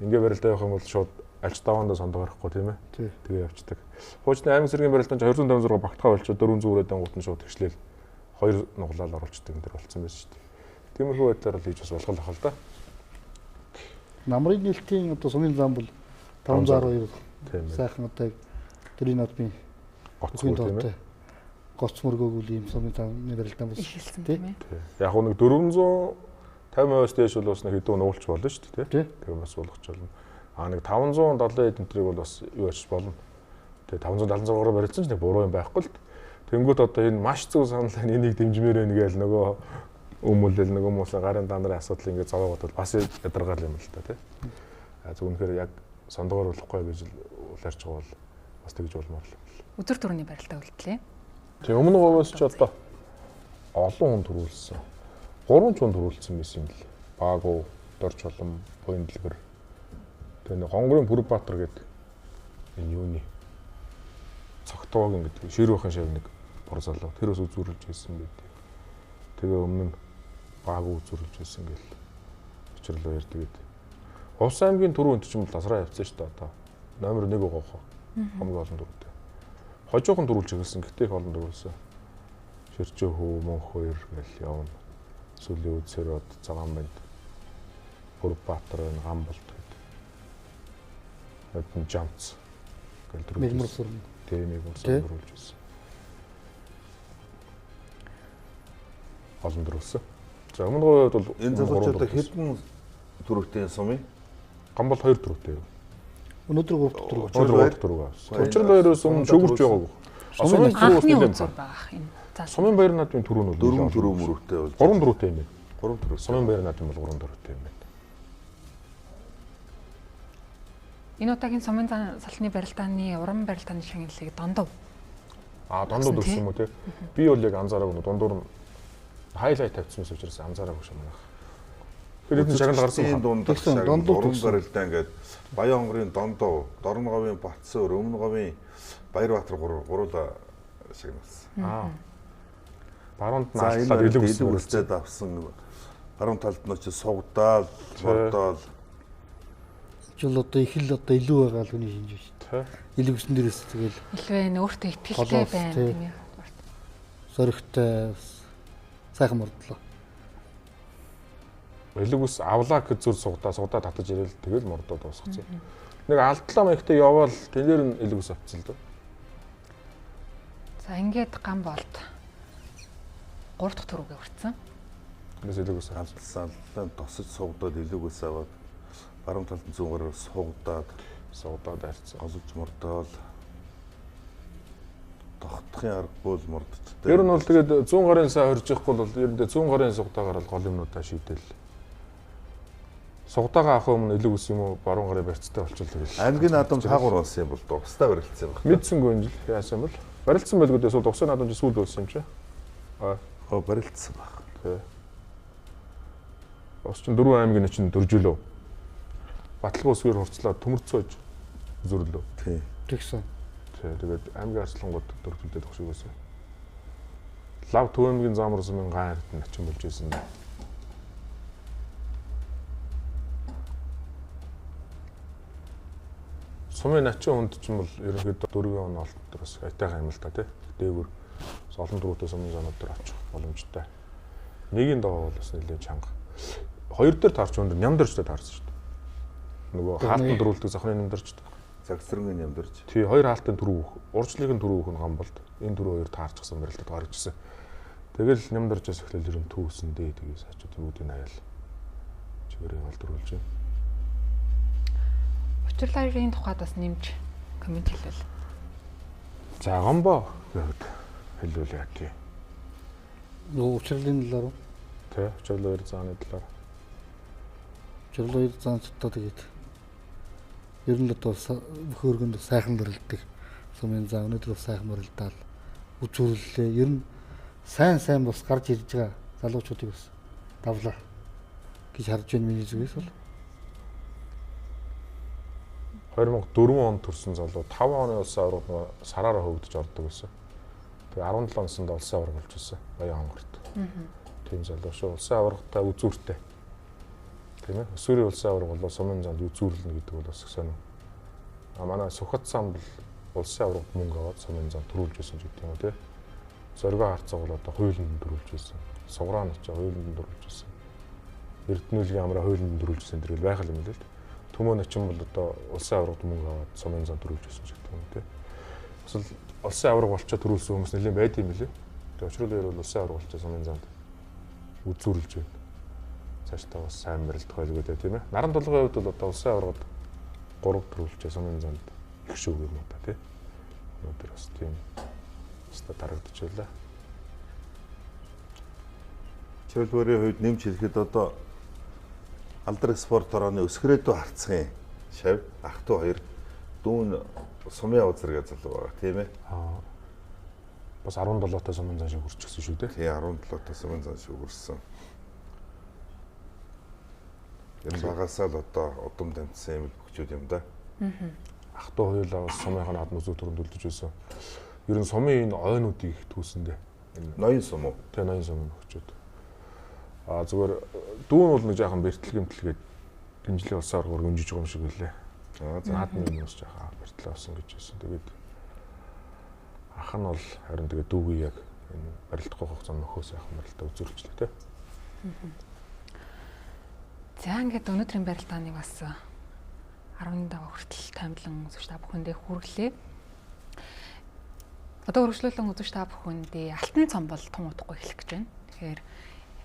ингээ барилдаа явах юм бол шууд альч даваандаа сондоо гарахгүй тийм ээ. Тэгээ явцдаг. Хуучны аймаг зэргийн барилдаан 256 багтгаа болчоод 400 үрээд ангууд нь шууд тэгшлээл хоёр нуглаал оруулцдаг энэ төр болцсон байсан шүү дээ. Тиймэрхүү байдлаар л хийж бас болох л ах л да. Намрын нээлтийн одоо сумын зам бол 512 сайхан одоо төрийн наадмын гоц тийм ээ. Гоц мөргөөгүй ийм сумын замны барилдаан бас тийм ээ. Яг нэг 450%-аас дээш бол бас нэг хэдэн нуулч болно шүү дээ тий. Тэгээ бас болгоч болно. А нэг 570 эд энтрийг бол бас юу ачиж болно. Тэгээ 576-аар барилдсан ч нэг буруу юм байхгүй л. Тэнгүүт одоо энэ маш зөв санал энийг дэмжмээр байна гээл нөгөө өмүүлэл нөгөө хүмүүсээ гарын даанарын асуудал ингээд зовоогод бол бас ядаргаал юм л та тий. А зөв үнэхээр яг сондгоор болохгүй гэж улаарч байгаа бол бас тэгж болмоор л. Үзүр төрний барилдаа үлдлээ. Тэгээ өмнө говьос ч одоо олон хүн төрүүлсэн. 3 хүн төрүүлсэн байсан юм лээ. Баагу, Дорж Чулам, Буян дэлгэр. Тэгээ нэг Хонгорын Пүрбаатар гэдэг энэ юуны цогтуугийн гэдэг ширүүхэн шав нэг бор залуу тэр бас үзүүрлж байсан байдаг. Тэгээ өмнө нь Баагу үзүүрлж байсан гэл учирлаа ярьдаг гэдэг. Увс аймгийн түрүү үнд чинь бол тасраа явцсан шүү дээ одоо. Номер 1 байгаа хоо. Хамгийн олон түрүүтэй. Хожуухан түрүүлж эхэлсэн. Гэтэ их олон түрүүлсэн. Ширчээ хөө, мөнх хоёр гэл явна. Сүлийн үдсэр од цагаан банд. Бүрбаатар энэ гамбалт гэдэг. Хэдэн жамц гэл түрүүлж. Мэгмөр сүрэн. Тийм мэгмөр сүрэн түрүүлж байсан. Олон түрүүлсэн. За өмнө говьд бол энэ залуучуудаа хэдэн түрүүтэй сум юм? Гамбал 2 түрүүтэй. Өнөөдөр 3 дахь түрүү. Өнөөдөр 3 дахь түрүү авсан. Учрал хоёроос өмнө шүгэрч байгаагүй. Сумын түрүү нэлээд байгаа энэ. Сумын баяр наадмын түрүү нь бол 4 түрүү мөрөвтэй бол 3 түрүүтэй юм байна. 3 түрүү. Сумын баяр наадмын бол 3 түрүүтэй юм байна. Энэ удаагийн сумын салтны барилдааны уран барилдааны шагналыг дондов. Аа дондов төрсөн юм уу те? Би бол яг анзаараагүй дундуур нь хайлайт тавьчихсан учраас анзаараагүй юм байна. Тэгэхээр эдэн шагнал гарсан байна. байна. Дундах Тэгсэн, шагнал, дондоо уран төгсөн. барилдаа ингээд Баян хонгорын Дондоо, Дорноговын Батсуур, Өмнөговын Баярбаатар гуруула шагналсан. Аа. Баруунд нь За энэ алдлаад барилд элэг элэг үстэй үстэд авсан баруун талд нь очиж сугдаал, мордоол. Жил одоо их л одоо илүү байгаа л хүний шинж шүү Тэ. дээ. Илүү өсөн дээрээс тэгэл Илүү байна, өөртөө итгэлтэй Голоос, байна тий. тийм ээ. соригтой бас сайхан мордлоо. Элэг ус авлаа гэж зүр сугдаа, сугдаа татаж ирэл тэгэл мордоо дуусгацсан. Нэг алдлаа маягтай яваал тэнээр нь элэг ус авцсан л дөө. За ингээд гам болд 3 дахь төрөөгөө хүртсэн. Тэндээс элэг ус авсан. Алдлсан, алдлаа тосож сугдаад элэг ус аваад баруун талд нь зүүн гараар сугдаад Сугдаа дайрцсан. голж мордоол. Тогтохын аргагүй л мордчтой. Ер нь бол тэгээд зүүн гарын сай хорж явахгүй бол ер нь зүүн гарын сугдаагаар л гол юмнуудаа шийдэл. Сугдаагаа авах өмнө элэг ус юм уу баруун гарын барьцтай болчихвол тэгэл. Аймгийн наадам таагуур унсан юм бол доо. Бусдаа барилцсан юм байна. Мэдсэнгүй энэ жил яасан бол барилцсан байлгүй дээ сүүлд усын наадам чи сүүлд болсон юм чи. Аа Хөө барилцсан баг. тий. Бас чинь дөрвөн аймгийн чинь дөржүүлөө. Баталгаа үсгээр хурцлаа төмөрцөөж зүрлөө. Тий. Тэгсэн. Тий тэгээд аймгийн арслангууд дөрвөлдөөд өгш байсан. Лав Төв аймгийн замар сумын ган эрдэнэ начин болж исэн. Сумын начин хүнд чинь бол ерөнхийдөө дөрвийн он олт дээр бас айтайхан юм л та тий. Дээгүр бас олон дөрөвтэй сумын занууд дээр очих боломжтой. Нэгийн доо бол бас нэлээд чанга. Хоёр дээр таарч өндөр нямдарчтай таарсан шүү дээ. Нөгөө хаалтан дөрвөлдөг зохины нямдарчтай. Загсрангийн нямдарч. Тий, хоёр хаалтын түрүү уржлыг нь түрүү нь гам болд. Энэ түрүү хоёр таарчсан барилдад гарч ирсэн. Тэгэл нямдарчаас эхлээл ер нь түүсэн дээ. Тэгээ сачууд бүгдийг хаяал. Чигээрээ гол дөрвөлж байна. Учирлын тухайд бас нэмж коммент хэлвэл. За гомбо гэхэд хэлвэл яа тий. Нөгөө учирлын талаар уу? Тэ, учирлын хоёр зааны талаар. Учирлын хоёр заан цутаа тэгээд ер нь л одоо бүх өргөнд сайхан барилдаг. Сумын заа өнөөдөр бас сайхан барилдаал үзүүрлээ. Ер нь сайн сайн бас гарч ирж байгаа залуучуудыг бас давлаа гэж харж байна миний зүгээс бол. 2004 онд төрсэн залуу 5 оны улсын аварга нөгөө сараараа хөвгдөж ордог байсан. Тэгээ 17 наснд улсын аварга болж байсан. Баян хонгорт. Тийм залуу шүү. Улсын аваргатай үзүүртэй. Тийм ээ. Өсвөрийн улсын аварга бол сумын занд үзүүрлэнэ гэдэг бол бас их сонир. А манай Сүхбат сан бол улсын аваргад мөнгө аваад сумын занд төрүүлж байсан ч гэдэг юм уу тий. Зоригоо харцаг бол одоо хуулинд төрүүлж байсан. Суграа начаа хуулинд төрүүлж байсан. Эрдэнэлгийн амраа хуулинд төрүүлж байсан тэр байх юм л л. Төмөө начин бол одоо улсын аваргад мөнгө аваад сумын зан төрүүлж байсан ч гэдэг юм тий. Бас л улсын аварга болчоо төрүүлсэн хүмүүс нэлээд байд юм билээ. Тэгээ учрал хоёр бол улсын аварга болчоо сумын занд үзүүрлж байна. Цаашдаа бас сайн барилдах байлгүй дээ тийм ээ. Наран тулгын хувьд бол одоо улсын аваргад 3 төрүүлжээ сумын занд их шүү юм уу та тий. Өнөөдөр бас тийм өстой дарагдаж байлаа. Чиглэлбэрийн хувьд нэмж хэлэхэд одоо Алдар спорт орооны өсгөрөөдөө харцгийн шав ах トゥ хоёр дүүн сумын ав зэрэг залуу байгаа тийм ээ. Аа бас 17 та сумын зан шиг хүрчихсэн шүү дээ. Тий 17 та сумын зан шиг хүрсэн. Энэ багасаа л одоо удам дамжсан юм л бөхчүүд юм да. Ах トゥ хоёулаа бас сумынхаа наадмын үзүү төрөнд үлдэж байсан. Ер нь сумын энэ ойнуудыг их түүсэндээ. Энэ Ноён сум уу? Тэ ноён сум нөхчүүд. А зүгээр дүүн бол нэг жаахан бэртэл гэмтэл гээд дэмжлэг улсын аргаар гүнжиж байгаа юм шиг үлээ. Аа за. Наадмын өмнөөс жаахан бэртэл авсан гэж хэлсэн. Тэгээд ах нь бол харин тэгээд дүүгүй яг энэ барилдахгүй хугацаанд нөхөө сайхан барилдаа үзүүлчлээ тэ. За ингээд өнөөдрийн барилдааныг бас 17 хүртэл таймлан үзэгч та бүхэндээ хүргэлээ. Одоо үргэлжлүүлэн үзэгч та бүхэндээ алтан цом бол тун удахгүй эхлэх гэж байна. Тэгэхээр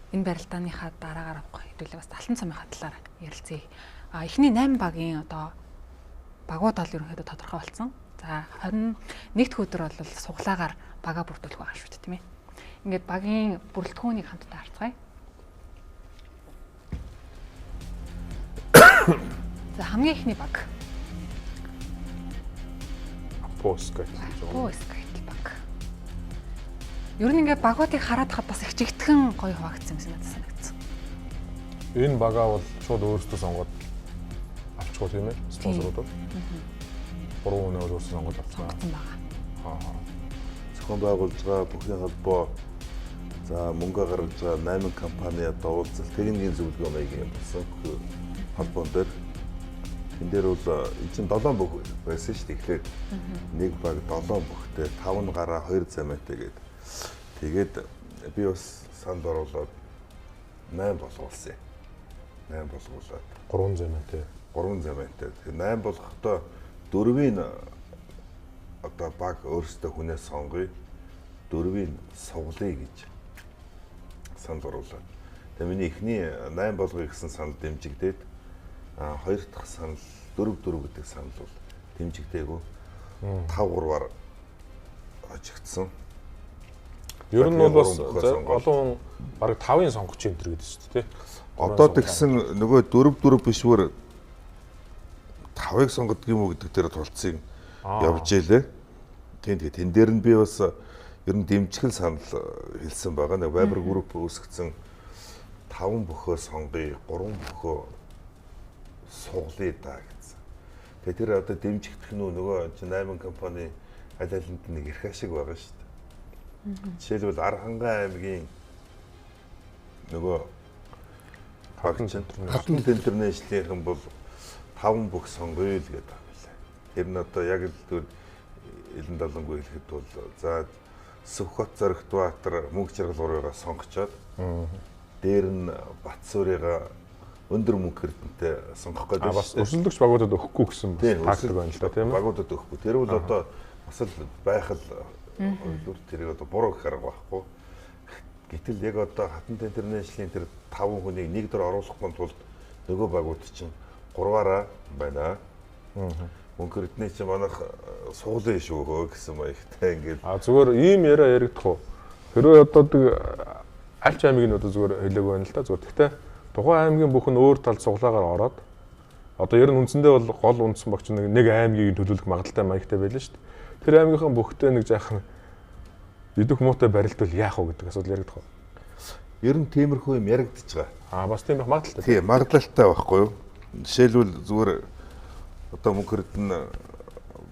энэ барилдааныхаа дараагаар авах хэдүүлээ бас алтан цомынхаа талаар ярилцъя. А эхний 8 багийн одоо багууд бол ерөнхийдөө тодорхой болсон. За 21 дэх өдөр бол суглаагаар бага бүрдүүлэх байгаа шүү дээ, тийм ээ. Ингээд багийн бүрэлдэхүүнийг хамтдаа харцгаая. За хамгийн эхний баг. Апоска гэж байгаа. Апо Скайтл баг. Ер нь ингээд багуудыг хараад хад бас их жигтгэн гоё хуваагдсан юм шиг надад санагдсан. Энэ багаа бол шууд өөрсдөө сонгоод авчихгүй тийм ээ? Спонсорууд бол. 3 хүнээ бол өөрсдөө сонгоод авчихсан. Сонгоцсон байгаа. Аа. Зохион байгуулж байгаа бүхний холбоо за мөнгө гаргаж байгаа 8 компани одоо уулзалт техникийн зөвлөгөө маягийн болсон холбоон дээр. Тэн дээр бол энэ чинь 7 бүх байсан шүү дээ. Тэгэхээр нэг баг 7 бүхтэй 5 нь гараа 2 замаатай гээд. Тэгээд би бас санд оруулаад 8 болгуулсан юм. 8 болгуулаад 3 замаатай. 3 замаатай. Тэгэхээр 8 болгохдоо 4-ийн одоо баг өөрсдөө хүнээ сонгоё. 4-ийн суглая гэж санал оруулаад. Тэгээ миний эхний 8 болгоё гэсэн санал дэмжигдээд хоёр дахь санал 4-4 гэдэг санал бол дэмжигдээгүй. 5-3-аар хожигдсон. Ер нь бол бас олон хүн бараг 5-ын сонгогч энэ төр гэдэг шүү дээ. Одоо тэгсэн нөгөө 4-4 бишвэр 5-ыг сонгодог юм уу гэдэг дээр тулцсан явж ийлээ. Тийм тэгээ тэн дээр нь би бас ер нь дэмжгэл санал хэлсэн байгаа. Нэг Viber group үүсгэсэн 5 бөхөө сонгоё, 3 бөхөө суглая да гэсэн. Тэгээ тэр одоо дэмжигдэх нь нөгөө 8 компани аль алинд нэг эрх ашиг байгаа шүү дээ. Жишээлбэл Архангай аймгийн нөгөө Хатан Интернэшнлийнхэн бол 5 бүх сонгоё л гэдэг юм билээ. Тэр нь одоо яг л түр элен далангүй хэлэхэд бол за Сүхбат Зоригтбаатар мөнгө жаргал гурвыгаа сонгочоод дээр нь Батсуурыгаа өндөр мөнгө эрдэнтэй сонгох гэдэг шүү дээ. Бас өрсөлдөгч багуудад өгөхгүй гэсэн тактик байна л да тийм ээ. Багуудад өгөхгүй. Тэр бол одоо бас л байх л ойлуур тэрийг одоо буруу гэх арга байхгүй. Гэтэл яг одоо Хатан Интернэшнлийн тэр 5 хүнийг нэг дор оруулахгүй тулд нөгөө багууд чинь 3-аараа байна. Мөнгө эрдэнэ чинь манайх суулын шүү хөө гэсэн маягтай ингээд. А зүгээр ийм яриа яригдах уу? Хэрвээ одоо аль ч аймгийг нь одоо зүгээр хэлээгүй байна л да. Зүгээр гэхдээ тухайн аймгийн бүх нь өөр талд суглаагаар ороод одоо ер нь үндсэндээ бол гол үндсэн багч нэг аймгийг төлөөлөх магадaltaй маягтай байлаа шүү дээ. Тэр аймгийнхаа бүхтэй нэг жаахан идэх муутай барилдвал яах вэ гэдэг асуудал яригдах уу? Ер нь тиймэрхүү юм яригдчих байгаа. Аа бас тийм байх магадлалтай. Тийм, магадлалтай байхгүй юу? Жишээлбэл зүгээр одоо мөнгө эрдэнэ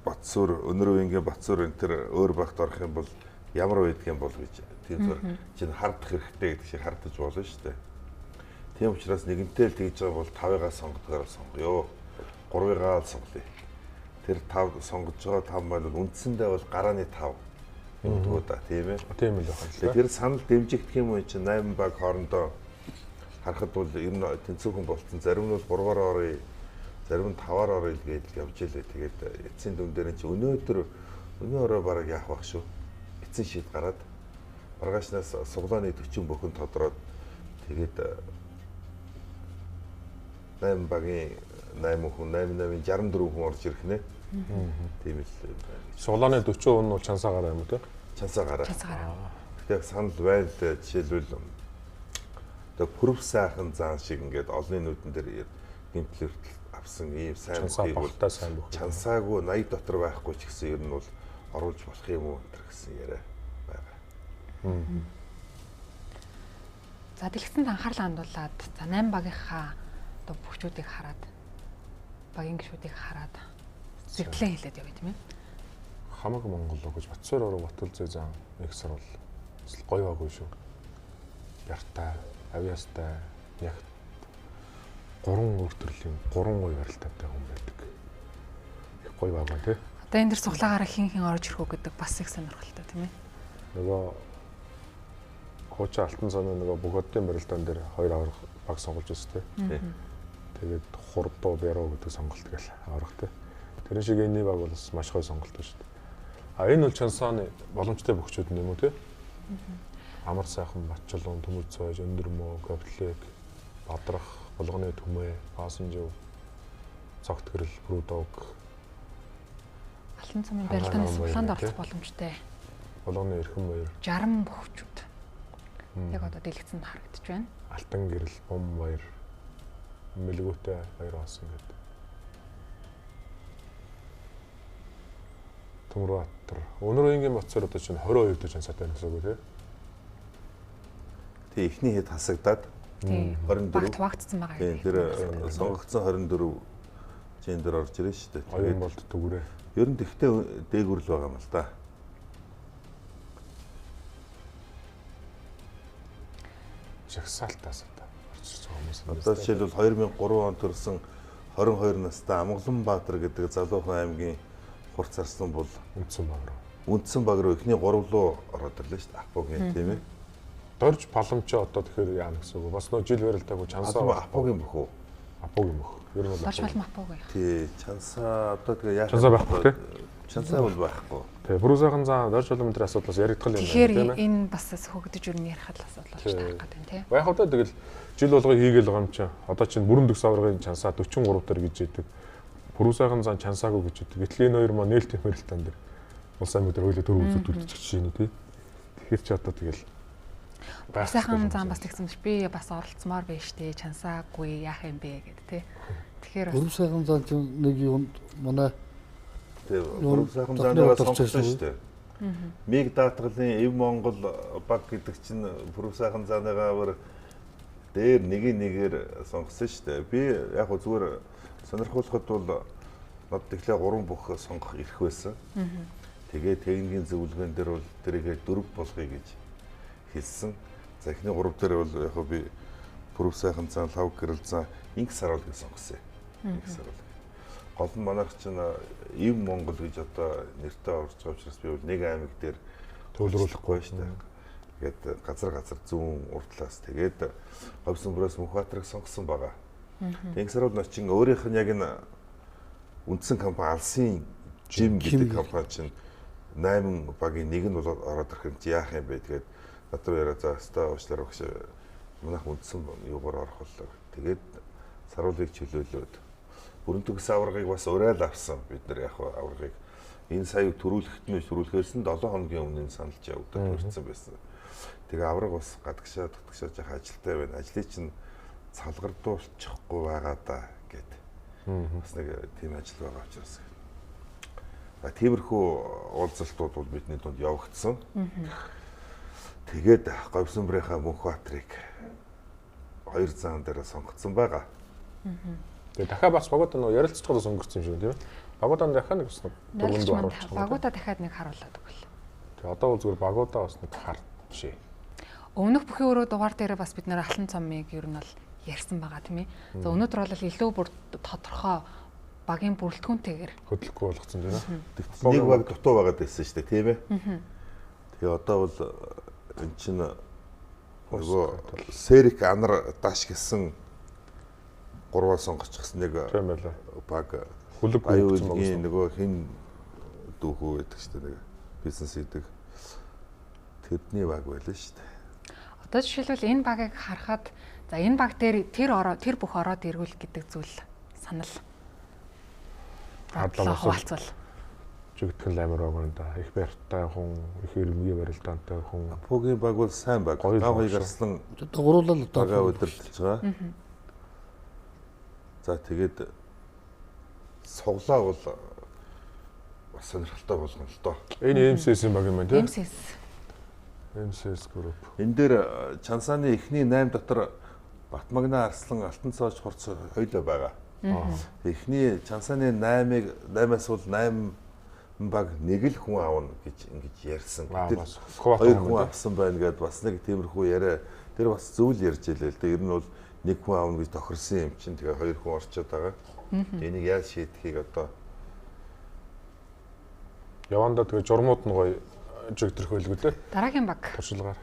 Батсуур, Өнөр үеийн Батсуур энэ төр өөр багт орох юм бол ямар байдаг юм бол гэж тийм зүгээр чинь хардах хэрэгтэй гэдэг шиг хардаж болно шүү дээ. Тийм учраас нэгэнтэй л тэгж байгаа бол 5-ыгаа сонгодгоороо сонгоё. 3-ыгаа л сонголъё. Тэр 5 сонгож байгаа 5 маань үндсэндээ бол гарааны 5 өгдөгөө да тийм ээ. Тийм л байна. Тэр санал дэмжигдэх юм уу чинь 8 баг хоорондоо харахад бол ер нь тэнцвэрхэн болцсон. Зарим нь бол 3-аар оръё, зарим нь 5-аар оръё гэж явж илээ. Тэгээд эцсийн дүн дээр нь чи өнөөдөр өнөө орой бараг яах байх шүү. Эцсийн шийд гараад маргаашнаас суглааны 40 бөхөн тодроод тэгээд 8 багийн 8 хүн 8 8-ын 64 хүн орж ирэх нэ. Тийм л юм байна. Суглааны 40% нь бол чансаа гараа юм уу те? Чансаа гараа. Чансаа гараа. Гэтэ санал байна л жишээлбэл одоо пүрв сайхан зан шиг ингээд олонний нүдэн дээр гэмтэл хүртэл авсан ийм сайн бүх багтаа сайн бүх. Чансаагүй 80 дотор байхгүй ч гэсэн ер нь бол оруулж болох юм уу энэ гэсэн яриа байгаа. За дэлгэцэнд анхаарлаа хандуулад за 8 багийнхаа одоо бүхчүүдийг хараад багийн гишүүдийг хараад зэгтлээ хэлээд явъя тийм ээ. Хамаг Монгол уу гэж Батсуур ороо Батүлзээ зан нэг сурвал гоё баггүй шүү. Яртай, авьяастай, яг гурван өөр төрлийн гурван гоё барилтаатай хүн байдаг. Их гоё баг байна тий. Одоо энэ дэр суглаагаараа хин хин орж ирэх үү гэдэг бас их сонирхолтой тийм ээ. Нөгөө хуучин алтан цооны нөгөө бүх одын барилдаан дээр хоёр аврах баг сонголж байсан тий. Тэгээд хурдуу бяруу гэдэг сонголт гэл аврах тий. Тэр шиг энэний баг бол бас маш гоё сонголт байна шүү дээ. А энэ бол чансааны боломжтой бөхчүүд юм уу тий? Амар сайхан Батчулуун, Төмөж цойж, Өндөр мөө, Говьтлэг, Бадрах, Булганы түмээ, Баасанжив, Цогт гэрэл, Брүдог. Алтан цомын барилдааны суглаанд оролцох боломжтой. Булганы эрхэм баяр. 60 бөхчүүд. Яг одоо дэлгэцэнд харагдаж байна. Алтан гэрэл, Бум баяр, Мэлгүүтэй баяр баасан гэдэг. Төмөрбаатар. Өнөр үеийн Батсуур одоо чинь 22 дэх чансаатай гэсэн үг үү те? Тэг эхний хэд хасагдаад Тийм. 24. Баг хуваагдсан байгаа. Тийм тэр сонгогдсон 24 жин дээр орж ирнэ шүү дээ. Оюун болд түгүрээ. Ер нь тэгтээ дээгүүр л байгаа юм л да. Жагсаалтаас одоо орж ирсэн хүмүүс. Одоо жишээлбэл 2003 онд төрсэн 22 настай Амгалан Баатар гэдэг Залуухан аймгийн Хурц арслан бол үндсэн баг руу. Үндсэн баг руу эхний 3 руу ороод ирлээ шүү дээ. Апогийн тийм ээ. Дорж паламжаа одоо тэгэхээр яана гэсэн үг. Бас нөө жил барилдаагүй чансаа. Апогийн бөх үү? Апогийн бөх. Ер нь бол Дорж палам апогийн. Тий, чансаа одоо тэгээ яах Чансаа байхгүй тий. Чансаа бол байхгүй. Тий, бүрүү сайхан зан дорж палам энэ асуудлаас яригдах юм байна тийм ээ. Тэгэхээр энэ бас хөгдөж ер нь ярих асуудал болж таарах гэдэг тийм. Яг одоо тэгэл жил болгоо хийгээл байгаа юм чинь. Одоо чинь бүрэн дүгс аваргын чансаа 43 дээр гэж яддаг. Бүрүү сайхан зан чансаагүй гэж яддаг. Гэтэл энэ хоёр маа нээлт хэмэрэлтэн дээр улс аймаг дээр хоёулаа дөрөв үзүүд үлдчих жишээ нэ тий. Тэгэхээр чи одоо тэгэл сайхан зан бас тэгсэн биш би бас оролцмоор байж тээ чансаагүй яах юм бэ гэд тий. Тэгэхээр бас бүрүү сайхан зан чинь нэг юунд манай тий бүрүү сайхан зааныгаа сонгосон шүү дээ. Миг даатгалын Эв Монгол баг гэдэг чинь бүрүү сайхан зааныгаа бүр дээр нэгийн нэгээр сонгосон шүү дээ. Би яг хөө зүгээр сонирхуулахад бол над тэгэхээр 3 бүх сонгох эрх байсан. Тэгээ техникийн зөвлөгөөн дээр бол тэрийгэ 4 болгоё гэж хэлсэн. За эхний 3 дээр бол яг хөө би Пүрэв сайхан зан, лав гэрэл зан, инх саруул гэж сонгосон. Инх саруул. Гол нь манайх чинь Ив Монгол гэж одоо нэртэй орж байгаа учраас би бол нэг аймаг дээр төлрүүлэхгүй шүү дээ. Тэгээд газар зүүн урдлаас тэгээд Говьсүмбрээс Мөнхбаатарыг сонгосон байгаа. Инх саруул начин өөрийнх нь яг энэ үндсэн компани Алсын Жим гэдэг компани чинь 8 багийн нэг нь бол ороод ирэх юм чи яах юм бэ? Тэгээд над руу яриа за өстой уучлаарай багш манайх үндсэн юугаар орох боллоо. Тэгээд саруулыг чөлөөлөөд бүрэн төгс аваргыг бас уриал авсан. Бид нар яг аваргыг энэ сая төрүүлэхэд нь төрүүлэхээс нь 7 хоногийн өмнө нь саналж явагдаад төрсэн байсан. Тэгээ аварга бас гадагшаа татгшаа жах ажилтай байна. Ажлыг чинь цалгардуулчихгүй байгаа да гэд. Бас нэг тийм ажил байгаа учраас. А тиймэрхүү уулзалтууд бол бидний дунд явагдсан. Тэгээд Говьсүмбрийнхаа Мөнхбаатарыг хоёр зан дээр сонгогдсон байгаа. Тэгээд дахиад бас Багуудаа нөгөө ярилцлагаас өнгөрсөн юм шиг тийм ээ. Багуудаа дахиад нэг бас дөрөв дүү харуулчих. Багуудаа дахиад нэг харуулад өгвөл. Тэгээд одоо бол зүгээр Багуудаа бас нэг харчээ. Өмнөх бүхий өрөө дугаар дээр бас бид нэр Алтан цомыг ер нь бол ярьсан байгаа тийм ээ. За өнөөдөр бол илүү бүр тодорхой багийн бүрэлдэхүүнтэйгээр хөдлөхгүй болгоцсон тийм ээ. Нэг баг дутуу байгаад байсан шүү дээ тийм ээ. Тэгээ одоо бол эн чинь нөгөө Серик Анар Даш гэсэн гурваа сонгочихсон нэг баг хүлэг аюулгийн нөгөө хин дүүхүү гэдэг шүү дээ нэг бизнес хийдэг тэрний баг байлаа шүү дээ. Одоо жишээлбэл энэ багийг харахад за энэ баг дээр тэр бүх ороод иргүүл гэдэг зүйл санал хуваалцвал жигтгэл амар баг байна да. Их барьттай хүн, их ирмэгийн барилдаантай хүн. Апогийн баг бол сайн баг. Гав хоёр арслан одоо гуруулал одоо бага удирдах байгаа. За тэгээд суглаа бол бас сонирхолтой болгоно л доо. Энэ MCS-ийн баг юм байна тийм. MCS. MCS group. Энэ дээр Чансааны эхний 8 дотор Батмагна арслан, Алтан цооч хурц хоёулаа байгаа. Эхний Чансааны 8-ыг 8-аас бол 8 баг нэг л хүн авна гэж ингэж ярьсан. Гэтэл хоёр хүн авсан байна гэдээ бас нэг тиймэрхүү яриа. Тэр бас зөв л ярьж илээ л дээ. Ер нь бол нэг хүн авна гэж тохирсон юм чинь тэгээ хоёр хүн орчод байгаа. Энийг яаж шийдэхийг одоо явандаа тэгээ журмууд нь гоё жигдрэх байлгүй дээ. Дараагийн баг. Туршилгаар.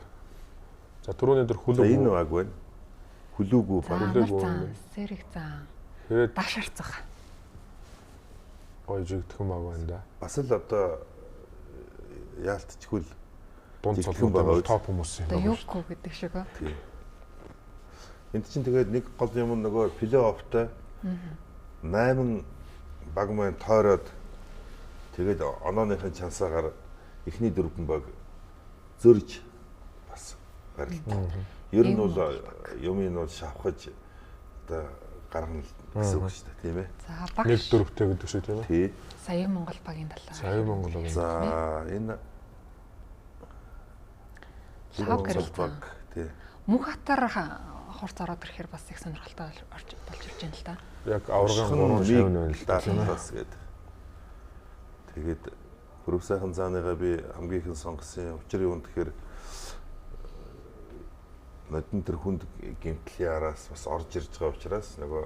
За түрүүний дээр хүлүүг энэ баг байна. Хүлүүгүү баг. Хүлүүгүү. Сэрэг зан. Тэгээд даш арцах. Гоё жигдхэн баг байна да. Бас л одоо яалтчгүй л дунд цолгон топ хүмүүс юм. Одоо юугүй гэдэг шиг үү? Тийм. Энд чинь тэгээд нэг гол юм нөгөө плей-оффтой 8 баг маань тойроод тэгээд онооныхын чансаагаар эхний дөрвөн баг зөрж бас гаралтай. Ер нь бол юмыг бол шавхаж одоо гаргана гэсэн үг шүү дээ, тийм ээ. За баг нэг дөрвтэй гэдэг шиг тийм ээ. Тий. Саяын Монгол багийн талаар. Саяын Монгол багийн. За энэ Лав гэрэл баг тий. Мөнхбаатар хурц ороод ирэхээр бас их сонирхолтой болж ирж байна л да. Яг аваргын 3 шавь нь байна л да. Бас гээд. Тэгээд Пүрэв сайхан зааныгаа би хамгийн ихэн сонгосон. Учир юу гэхээр нодон тэр хүнд гэмтлийн араас бас орж ирж байгаа учраас нөгөө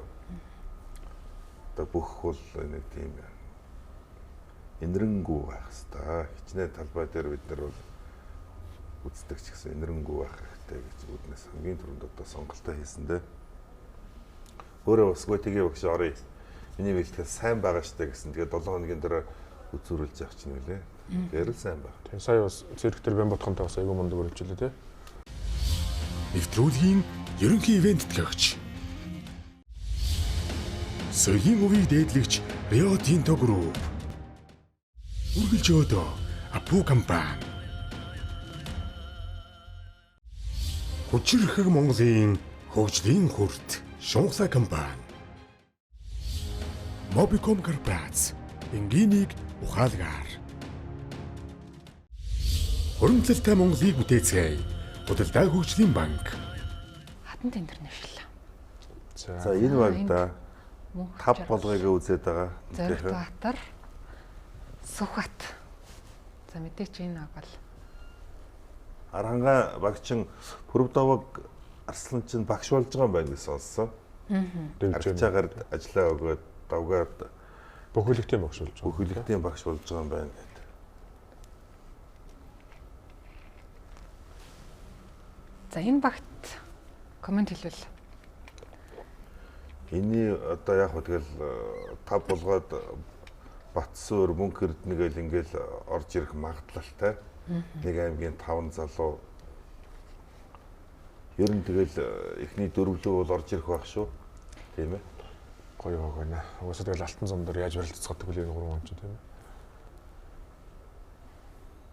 одоо бүх бол нэг тийм энэрэнгүү байх хэвээр. Хичнээн талбай дээр бид нар бол үздэг ч гэсэн энэрэнгүү байх хэрэгтэй гэж үүднээс хамгийн түрүүнд одоо сонголтоо хийсэн дээ. Өөрөө бас гүйтгээ багш оръё. Миний бэлтгэл сайн байгаа штэ гэсэн. Тэгээд 7 хоногийн дараа үзүүрүүлж явах чинь үлээ. Гэрэл сайн байна. Тийм сая бас цирк дээр Бямбатхантай бас айгүй мундаг өрөлжлээ тий. Нэвтрүүлгийн ерөнхий ивент төлөөгч. Соёлын өвийг дээдлэгч Рио Тинто Group. Үргэлж өөдөө Апу компани. Хүчирхэг Монголын хөгжлийн хүрт Шунхлаа компани. Mobicom Корпорац. Энгийнийг ухаалгаар. Хуримтлалтай Монголыг бүтээцгээе. Худалдаа хөгжлийн банк. Хатан Интернэшнл. За энэ баг да 5 болгойг үзээд байгаа. Зоригт Баатар, Сүхбат. За мэдээч энэ баг бол Аранга багчин Пүрэв даваг Арслан чинь багш болж байгаа юм байна гэж сонссон. Арчаагаар ажиллаа өгөөд давгаад бүх хөлөгтийн багш болж байгаа. Бүх хөлөгтийн багш болж байгаа юм байна гэдэг. За энэ багт коммент хэлвэл. Энийний одоо яг хөө тэгэл 5 булгаад Батсуур мөнх эрдэнэгээл ингээл орж ирэх магадлалтай. Нэг аймгийн 5 залуу ер нь тэгэл эхний дөрвлөө бол орж ирэх байх шүү. Тийм ээ. Гоё баг байна. Угаасаа тэгэл алтан зам дээр яаж барилцах гэдэг вэ энэ гурван хүн чинь тийм ээ.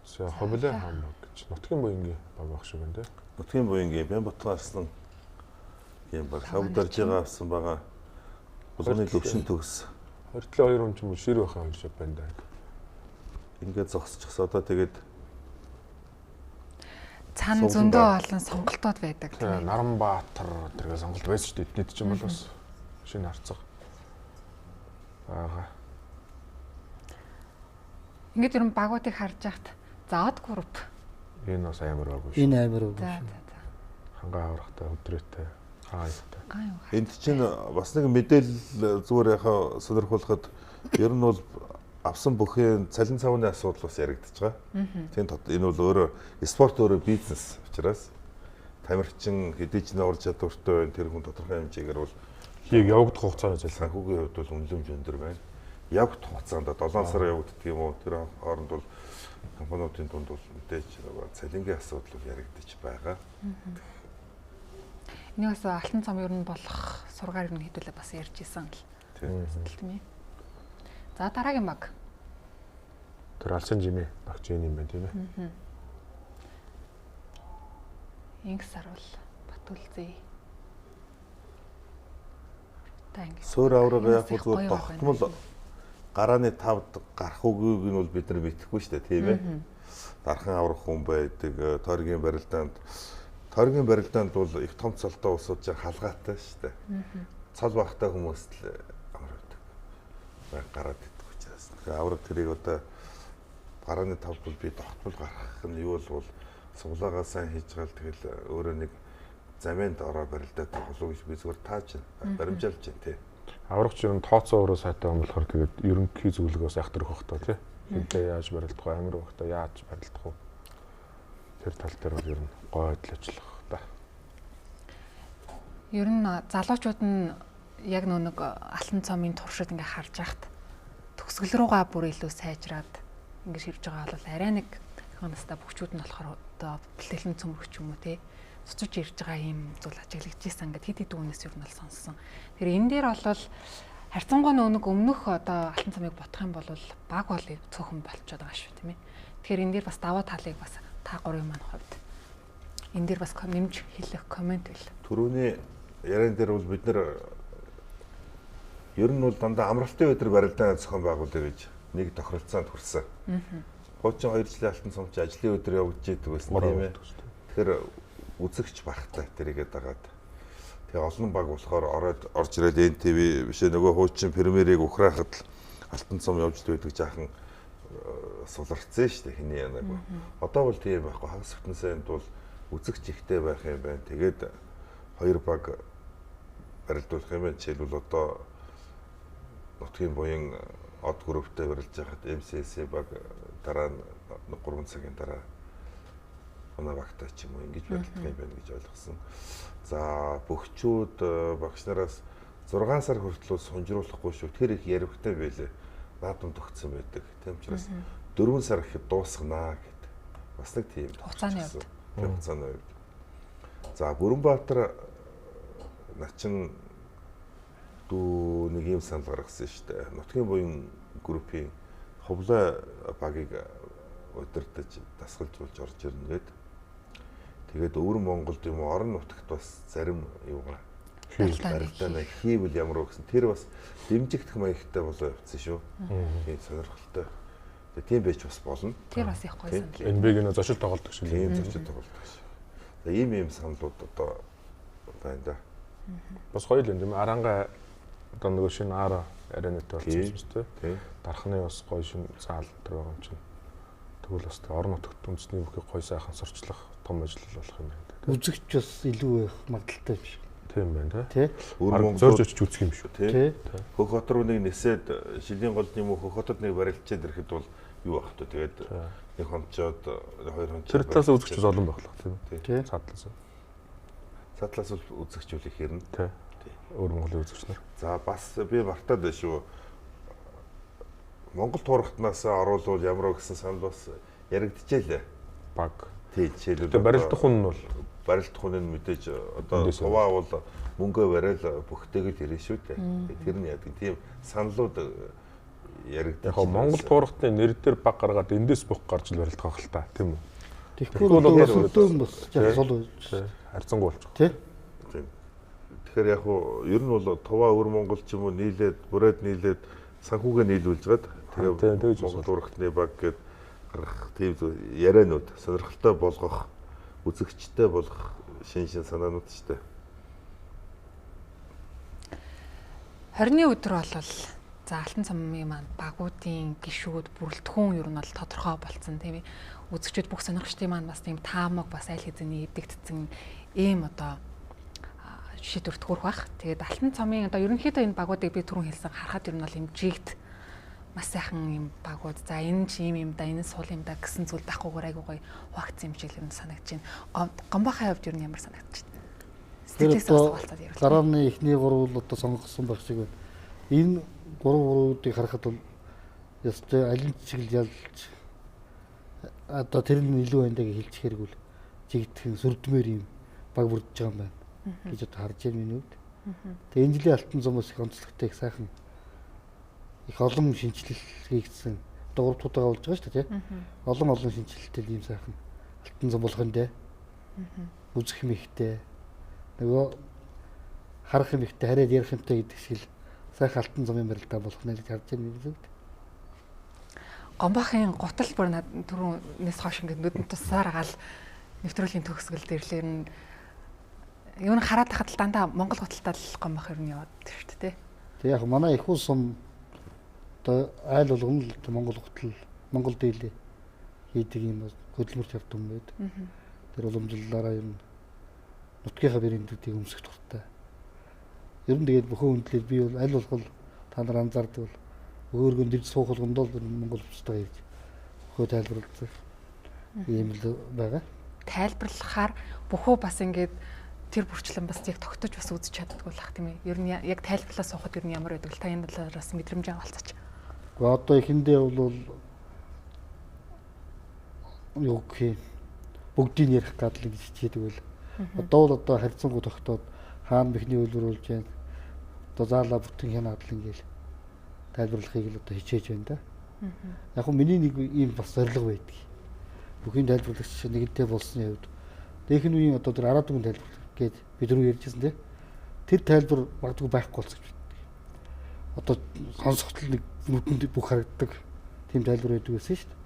За хобилээ хам баг гэж. Нутгийн буянгийн баг байх шиг байна тийм. Нутгийн буянгийн Бямбатхан Арслан юм баг. Лав даржигаа авсан байгаа. Булганы төвшин төгс. 22 хүн ч юм уу шир байхаа хоёр шав байна даа. Ингээд зогсчихсон. Одоо тэгээд цан зөндөө олон сонголтууд байдаг тийм ээ. Наранбаатар тэргээ сонголт байсан шүү дээ. Эднийд ч юм бол бас шинэ харцаг байгаа. Ингээд ер нь багуудыг харж яхад за од групп. Энэ бас амар баг шүү. Энэ амар баг шүү. Хангаа аврахтай өдрөөтэй хаатай. Энд чинь бас нэг мэдээлэл зүгээр яхаа сонирхуулахад ер нь бол авсан бүхэн цалин цавны асуудал бас яригдчихэж байгаа. Тийм энэ бол өөрөө спорт өөрөө бизнес учраас тамирчин хэдий ч нэ ур чадвартай байна тэр хүн тодорхой хэмжээгээр бол хийг явагдах хугацааны цалин санхүүгийн хувьд бол үнэлэмж өндөр байна. Явагдах хугацаанд 7 сар явагддаг юм уу? Тэр хооронд бол компаниудын дунд бол мэдээж нөгөө цалингийн асуудал бол яригдчих байгаа. Энийг бас алтан цом ер нь болох сургаар ер нь хэдүүлээ бас ярьж исэн л. Тийм ээ. За дараагийн баг. Тэр алсын жимээ багч энэ юм байна тийм ээ. Инг сарвал Батүлзээ. Суур аврага яг зүгээр тогтмол гарааны тавд гарах үгүйг нь бол бид нар мэдэхгүй шүү дээ тийм ээ. Дархан аврах хүн байдаг. Тойргийн барилдаанд бол их том цолтой улсууд чинь халгаатай шүү дээ. Цол багтай хүмүүст л амар байдаг. Гараад идэх учраас. Тэгэхээр авраг тэрийг одоо гарааны тавд бол би тогтмол гаргах нь юу бол суглаагаа сайн хийж гал тэгэл өөрөө нэг заминд ороо барилдаа тоглоо гэж би зүгээр тааж байна. Баримжаалж байна тий. Аврагч ер нь тооцоо өөрөө сайтай юм болохоор тэгээд ерөнхий зөвлөгөөс айхтар өгөх тоо тий. Хинтээ яаж барилдах вэ? Амар багтаа яаж барилдах вэ? Тэр тал дээр бол ер нь гой адил ажиллах та. Ер нь залуучууд нь яг нэг алтан цомын туршид ингээ харж байхад төгсгөл рүүгээ бүр илүү сайжраад ингээ ширж байгаа бол арай нэг настай бөхчүүд нь болохоор одоо бэлтгэлэн цөмрөх ч юм уу тий. Цуцж ирж байгаа ийм зүйл ажиглагдчихсан ингээд хэд хэд үнээс ер нь бол сонссон. Тэр энэ дээр бол харьцангуй нэг өмнөх одоо алтан цомыг бодох юм бол баг бол цөөхөн болчиход байгаа шүү тийм ээ. Тэгэхээр энэ дээр бас даваа талыг бас та гурвын маань хувьд энэ дээр бас нэмж хэлэх коммент байл. Түрүүний яриан дээр бол бид нар ер нь бол дандаа амралтын өдөр барилдаа зохион байгуулъя гэж нэг тохиролцоонд хүрсэн. Хуучин 2 жилийн алтан цом чи ажлын өдөр явагдаж идэг байсан тийм ээ. Тэгэхээр үзэгч багтай тэрийгээ дагаад. Тэгээ олон баг болохоор ороод орж ирээд NTV биш нөгөө хуучин премьерийг ухраахад л Алтан цом явж байдаг жаахан суларцсан шүү дээ хиний янаг. Одоо бол тийм байхгүй. Хагас бүтэн сайнд бол үзэгч ихтэй байх юм байна. Тэгээд хоёр баг барилдуулах юм байна. Жишээлбэл одоо нутгийн буян од групптэй барилж байхад MCC баг дараа нь 3 цагийн дараа манай багтай ч юм уу ингэж барилдах юм байна гэж ойлгосон. За бөхчүүд багш нараас 6 сар хүртэл сунжруулахгүй шүү. Тэр их яригтай байлээ. Наадам төгссөн байдаг. Тийм учраас 4 сар гэхэд дуусгана гэд. Бас нэг тийм хугацааны хувьд. Тийм хугацааны хувьд. За Бүрэнбаатар начин дүү нэг юм санал гаргасан шүү дээ. Нутгийн буян группийн хувлаа багийг удирдах дасгалжуулж орж ирнэ гэд. Тэгээд өвөр Монголд юм уу орон нутагт бас зарим юугаа барилдаанаа хийвэл ямар вэ гэсэн. Тэр бас дэмжигдэх маягтай болоо явцсан шүү. Тийм сонирхолтой. Тэгээ тийм байж бас болно. Тэр бас их гоё санал. NBA-г нөө зочил тоглолдог шиг тийм зочил тоглолдог шиг. За ийм ийм саналууд одоо байна да. Бас гоё л юм тийм аранга одоо нөгөө шинэ ара арентай болсон юм шүү дээ. Дархны бас гоё шинэ заал тэр байгаа юм чинь. Тэгвэл бас орон нутагт үндэсний бүхий гоё сайхан сурчлах том ажил болох юм байна. Үзэгч бас илүү байх магадaltaй юм шиг. Тийм байна тий. Өр Монгол зорж очиж үзэх юм шүү. Тий. Хөх хот руу нэг нисээд шилийн голд юм уу хөх хотод нэг барилчаад ирэхэд бол юу байх вэ? Тэгээд нэг хонцоод хоёр хонцоод тэр талаас үзэгч бас олон байх л тийм үү? Цаадлаас. Цаадлаас үзэгч үл их ирнэ. Тий. Өр Монголын үзэгч нар. За бас би мартаад байна шүү. Монгол туурхтнаас оруулвал ямар вэ гэсэн санал бас яригдчихээ лээ. Баг. Тий, жишээлбэл барилдах хүн нь бол барилдах хүн нь мэдээж одоо суваа бол мөнгөө барайл бүхтэйг л ирнэ шүү дээ. Тэр нь яадаг. Тийм саналууд яригдчих. Яг Монгол туурхтны нэр дээр баг гаргаад эндээс бүх гарч ил барилдах байх л та, тийм үү? Тэгэхгүй бол одоо бас яг сул харьцангуй болчих. Тий. Тэгэхээр яг уу ер нь бол Туваа өвөр Монгол ч юм уу нийлээд бүрээд нийлээд санхүүгээ нийлүүлж гад тэгээ Монгол туурхтны баг гээд гаргах тийм ярианууд сонирхолтой болгох, үзэгчтэй болгох шин шин санаанууд ч дээ. 20-ны өдөр бол за Алтан цомын маань багуудын гишүүд бүрэлдэхүүн ер нь бол тодорхой болцсон тийм ээ. Үзэгчүүд бүх сонирхчдын маань бас тийм таамаг бас аль хэзээний эвдэгдсэн ийм одоо шийдвэрт хүрэх бах. Тэгээд Алтан цомын одоо ерөнхийдөө энэ багуудыг би түрүүн хэлсэн харахад ер нь бол юм жигд маш сайхан юм багууд. За энэ ч ийм юм да, энэ сул юм да гэсэн зүйл байхгүйгээр айгуу гоё хуваагдсан юм шиг л юм санагдаж байна. Гомбохын хувьд ер нь ямар санагдаж байна? Сэтгэлээс бас хуваалцаад ярил. Дарааны эхний гурвал одоо сонгосон байх шиг байна. Энэ гурав гурвуудыг харахад бол ёстой аль нь чиглэл ялж одоо тэр нь илүү байна даа гэж хэлчих хэрэггүй л жигдхэн сүрдмээр юм баг бүрдэж байгаа юм байна гэж одоо харж байна миний хувьд. Тэгээ энэ жилийн Алтан цомоос их онцлогтой их сайхан их олон шинжилэл хийгдсэн. Одоо 3 дахь удаага болж байгаа шүү дээ, тий. Олон олон шинжилэлтэй ийм сайхан Алтан цом болох юм дээ. Үзэх юм ихтэй. Нөгөө харах юм ихтэй, хараад ярих юмтай гэдэг шиг л сайхан Алтан цомын барилдаа болох нэ гэж харж байна миний хувьд. Гомбохын гутал бүр түрүүнээс хойш ингээд нүдэнд туссаар агаал нэвтрүүлгийн төгсгөл дэрлэр нь юу н хараад тахад л дандаа Монгол гуталтаа л Гомбох ер нь яваад шүү дээ. Тэг яг манай их сум одоо айл болгоно л Монгол гутал, Монгол дийлээ хийдэг юм хөдөлмөрт явдаг юм байд. Тэр уламжлалаараа ер нь нутгийнхаа брэндүүдийг өмсөх дуртай. Ер нь тэгээд бүхэн хүндлээд би бол аль болгол та нар анзаардаг бол өөргөн дэрж суух болгонд бол Монгол хувцастай хийж хөө тайлбарласан ийм л байгаа. Тайлбарлахаар бүхөө бас ингээд тэр бүрчлэн бас яг тогтож бас үзэж чаддгүй л ах тийм ээ. Ер нь яг тайлбарлаа суухад ер нь ямар байдаг л та энэ талаараас мэдрэмж авалцаач. Гэхдээ одоо эхэндээ бол юу гэх юм бүгдийг ярих гадал гэж хичээдэг байл. Одоо бол одоо харьцангуй тогтоод хаана бихний үйлдвэр болж байна. Одоо заалаа бүтэн хянаад л ингээл тайлбарлахыг л одоо хичээж байна да. Яг нь миний нэг ийм бас зорилго байдаг. Бүхийн тайлбарлагч нэгэнтэй болсны хувьд дээхэн үеийн одоо тэр араад үгэн тайлбарлах гээд бид рүү ярьжсэн тий. Тэр тайлбар магадгүй байхгүй болсон гэж боддог. Одоо сонсоход нэг нүдэнд бүх харагддаг тийм тайлбар байдаг байсан шүү дээ.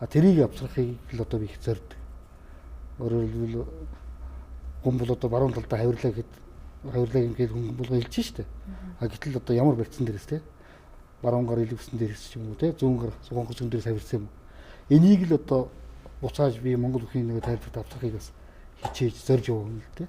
А тэрийг авчрахыг л одоо би их зорддог. Өөрөөр хэлбэл гомбол одоо баруун талдаа хавирлаа гэхэд хавирлаа юм гээд хүн болго хэлж штэ. А гэтэл одоо ямар барьцсан дээрээс те баруун гар илүүсэн дээрээс ч юм уу те зүүн гар суган зүүн дээрээс хавирсан юм. Энийг л одоо буцааж би Монгол бүхийн нэг тайлбарт авчихыг бас хичээж зорж явна л те.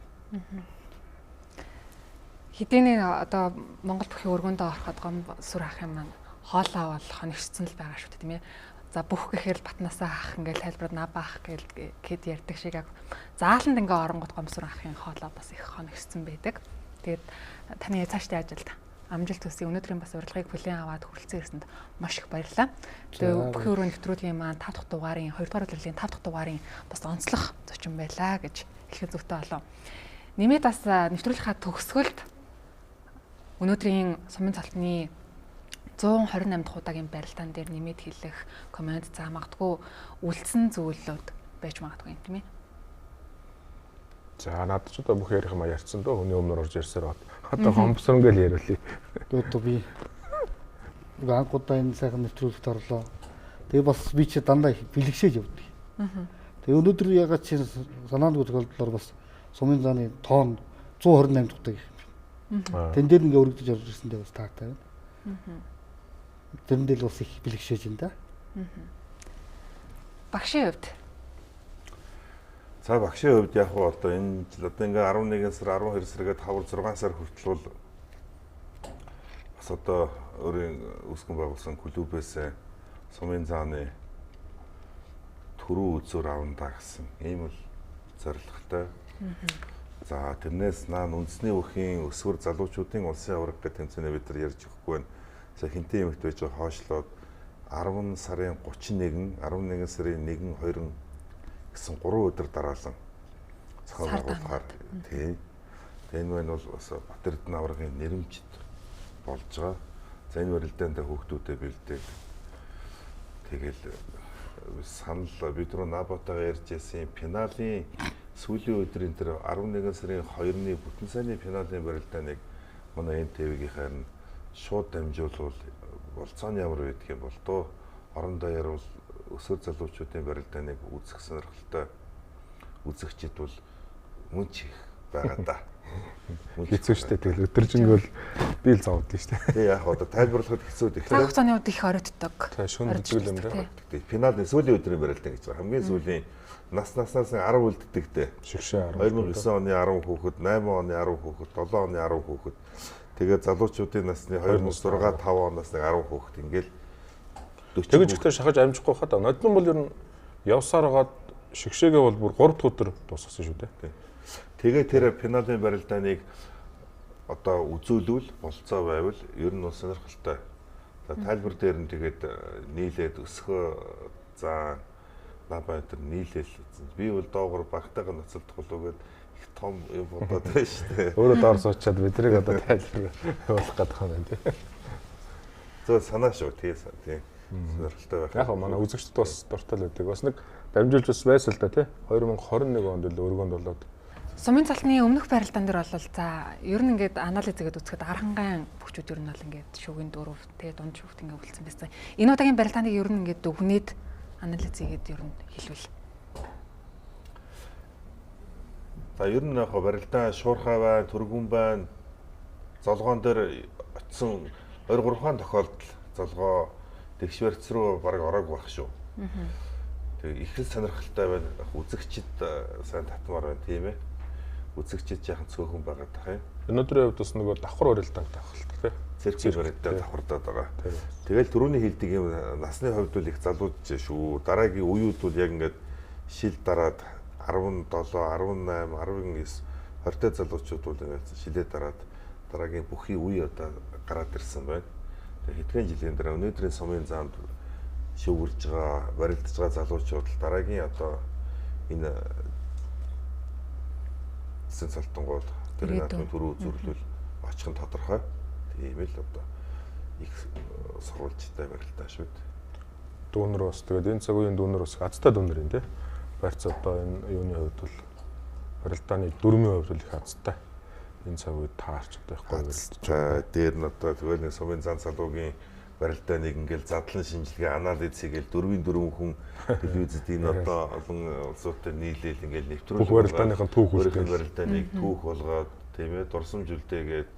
Хэдийнэ одоо Монгол бүхийн өргөндөө ороход гом сүр ах юм маань хоолоо бол хоногшсон л байгаа шүү дээ тийм ээ. За бүх гэхээр Батнасаа ах ингээл тайлбарт Наба ах гэд ярьдаг шиг яг зааланд ингээ оронгот гомсур ахын хоолоо бас их хоногшсон байдаг. Тэгээд таны цаашдын ажилд амжилт хүсье. Өнөөдрийн бас урилгыг хүлээн аваад хүрэлцэн ирсэнд маш их баярлалаа. Тэгээд бүхэн өрөө нэвтрүүлгийн маань 5 дахь дугаарын 2 дугаар удирлын 5 дахь дугаарын бас онцлог зочин байлаа гэж хэлэх зүйтэй болов. Нэмээд бас нэвтрүүлгийнхаа төгсгөлд өнөөдрийн сумын цолтны 128 дахь удаагийн барилдаан дээр нэмээд хэлэх коммент за магадгүй үлдсэн зүйлүүд байж магадгүй юм тийм ээ. За надад ч одоо бүх ярих юм ярьсан дөө хүний өмнөр орж ярьсаар бат. Одоо гомбсронгээл яриулъя. Одоо би анх удаа энэ сайхан нэвтрүүлэгт орлоо. Тэгээ бас би чи дандаа их бэлгшээж явдаг. Тэгээ өнөөдөр ягаад чи санаандгүй тохиолдлоор бас сумын зааны тоон 128 дахь удаа гэх юм. Тэн дээр ингээ өргөдөж орж ирсэндээ бас таатай байна. Тэрэн дээр бас их бэлгшээж байна да. Багшийн хувьд. За багшийн хувьд яг уу одоо энэ жил одоо ингээ 11 сар 12 сар гээд 5 6 сар хүртэл бол бас одоо өөрийн үүсгэн байгуулсан клубээс сумын зааны түрүү үзүүр авна да гэсэн ийм л зорилготой. За тэрнээс наан үндэсний бүхийн өсвөр залуучуудын улсын аварга гэх тэмцээний бид нар ярьж өгөхгүй байна. За хинтээ юмхт байж байгаа хойшлоод 10 сарын 31, 11 сарын 1, 2 гэсэн 3 өдөр дараалан зохион байгуулахаар тий. Энэ байна бол бас Бат-Эрдэнэ аваргын нэрэмжит болж байгаа. За энэ барилдаанд хүүхдүүдэд бэлдээд тэгэл санал бид рүү Набатагаа ярьж байсан финалийн сүүлийн өдрийн тэр 11 сарын 2-ны бүтэн сайнны финалийн барилдааныг манай НТВ-гийнхаар нь шууд дамжуулвал болцоо нь ямар байдаг юм бол доо орон даяар бол өсвөр залуучуудын барилдааныг үзэх сонирхолтой үзэгчид бол мөн ч их байгаа да. Хэцүү шүү дээ. Тэгэл өдөржингөө л би л зовдсон шүү дээ. Тэг яг одоо тайлбарлахад хэцүү дээ. Цаг хугацааны хувьд их оройтдог. Шөнө зүгэл юм да. Финалын сүүлийн өдрийн барилдаан гэж байгаа. Хамгийн сүүлийн наснаас 10 үлддэг дээ. Шигшээ 10. 2009 оны 10 хүүхэд, 8 оны 10 хүүхэд, 7 оны 10 хүүхэд. Тэгээд залуучуудын насны 2006 5 оноос нэг 10 хүүхэд ингээл 40. Тэгэж ихтэй шахаж амжихгүй хаад. Ноднон бол ер нь явсаар хагаад шигшээгээ бол бүр 3 дахь өдөр дуусгасан шүү дээ. Тэгээ тэр финалийн барилдааныг одоо үзүүлвэл болцоо байвал ер нь сонирхолтой. За тайлбар дээр нь тэгээд нийлээд өсгөө за Наба энэ нийлээл. Би бол доогор багтайгаа ноцолдох болов гээд их том юм бодоод байна шүү дээ. Өөрөө доор суучаад бидрийг одоо тайлбар явуулах гэдэг юм байна тий. Зөв санаа шүү тий. Тий. Сонирхолтой байх. Яг манай үзэгчдэд бас дуртай л байдаг. Бас нэг дамжуулж бас байсан л да тий. 2021 онд л өргөнд болоод Сумын цолтны өмнөх барилдаан дээр бол за ер нь ингээд анализ хийгээд үзэхэд архангайн бүхчүүд ер нь бол ингээд шүгэн дөрөв тий дунд шүгт ингээд үлдсэн байсан. Энэ удаагийн барилдааныг ер нь ингээд дүгнээд анализ хийгээд ер нь хэлвэл. За ер нь яг барилдаан шуурхай байна, түргүн байна. Золгоон дээр очисон 23 тохиолдол золгоо тэгш барьц руу баг ороог байх шүү. Тэгээ их л сонирхолтой байна. Үзэгчид сайн татмаар байна тийм ээ. Үзэгчид яхан цөөхөн байгаа дах юм. Өнөөдрийн хувьд бас нөгөө давхар барилдаантай авах л тий. Цэрэг барилдаа давхардаад байгаа. Тэгэл түрүүний хэлдэг юм насны хувьд бол их залууд шүү. Дараагийн үеүд бол яг ингээд шил дараад 17, 18, 19, 20 залуучууд бол ингээд шилээ дараад дараагийн бүхий үе одоо гараад ирсэн байна. Тэгээ хэдхэн жилийн дараа өнөөдрийн сумын заанд шүүгэрж байгаа, барилдаж байгаа залуучууд л дараагийн одоо энэ Сэн цолтонгууд тэр наадмын түрүү үзүүлвэл очих нь тодорхой. Тийм л одоо их сурвалжтай барилдаа шүү дээ. Дүүнер бас тэгээд энэ цаг үеийн дүүнер бас азтай дүүнер юм тий. Барьц одоо энэ юуны хувьд бол барилдааны дөрмийн хувьд бол их азтай. Энэ цаг үед таарч одоо их гоё барилдаж. Дээр нь одоо тэгэл нэг сумын зан залуугийн барилдааныг ингээл задлан шинжилгээ анализ хийгээл дөрвийн дөрвөн хүн телевизэд энэ одоо олон улсуудаар нийлээл ингээл нэвтрүүлэг бүх барилдааныхын түүх үлдээл барилдааныг түүх болгоод Тийм ээ, дурсамж үлдээгээд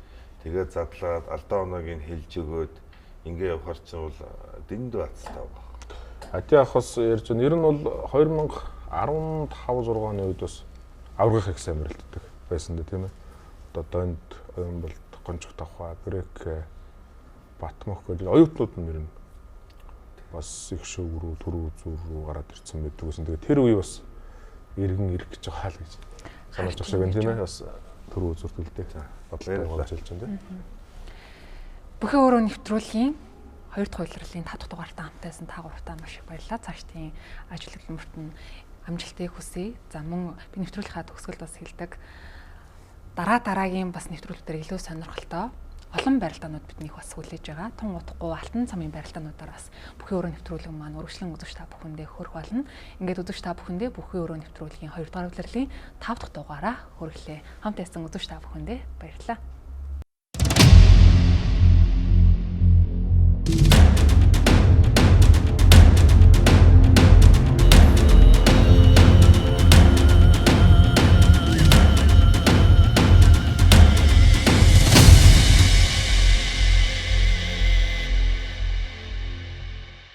тэгээ задлаад алдаа оноог нь хэлж өгөөд ингээ явахар чинь бол дэндүү хацтай байгаа. Ати ах бас ярьж байна. Ер нь бол 2015 6 оны үед бас аврагын их сайн мөрөлддөг байсан дээ, тийм ээ. Одоо Донд, Оюнболд, Гонжих тавхаа, Грек, Батмөх гэдэг оюутнууд нь ер нь бас их шөв рүү, түрүү зүр рүү гараад ирсэн байдаг гэсэн. Тэгээ тэр үе бас иргэн ирэх гэж байгаа л гэж санаж байгаа шиг байна, тийм ээ. Бас түрүү зүрт үлдээ. Бодлого болж хэлж байна, тийм. Бүхэн өөрөө нэвтрүүлгийн 2 дахь улирлын 5 дахь дугаартаа хамтайсан та гуравтаа маш их баярлалаа. Цаашдын ажил хөдөлмөрт нь амжилтыг хүсье. За мөн би нэвтрүүлгийнхаа төгсгөлд бас хэлдэг. Дараа дараагийн бас нэвтрүүлгээр илүү сонирхолтой олон барилдаанууд биднийх бас хүлээж байгаа. Тун утгагүй алтан цамын барилдаануудаар бас бүхэн өрөө нэвтрүүлэг маань үргэлжлэн үзэгч та бүхэндээ хөрөх болно. Ингээд үзэгч та бүхэндээ бүхэн өрөө нэвтрүүлгийн 2 дугаар улирлын 5 дахь дугаараа хүргэлээ. Хамт байсан үзэгч та бүхэндээ баярлалаа.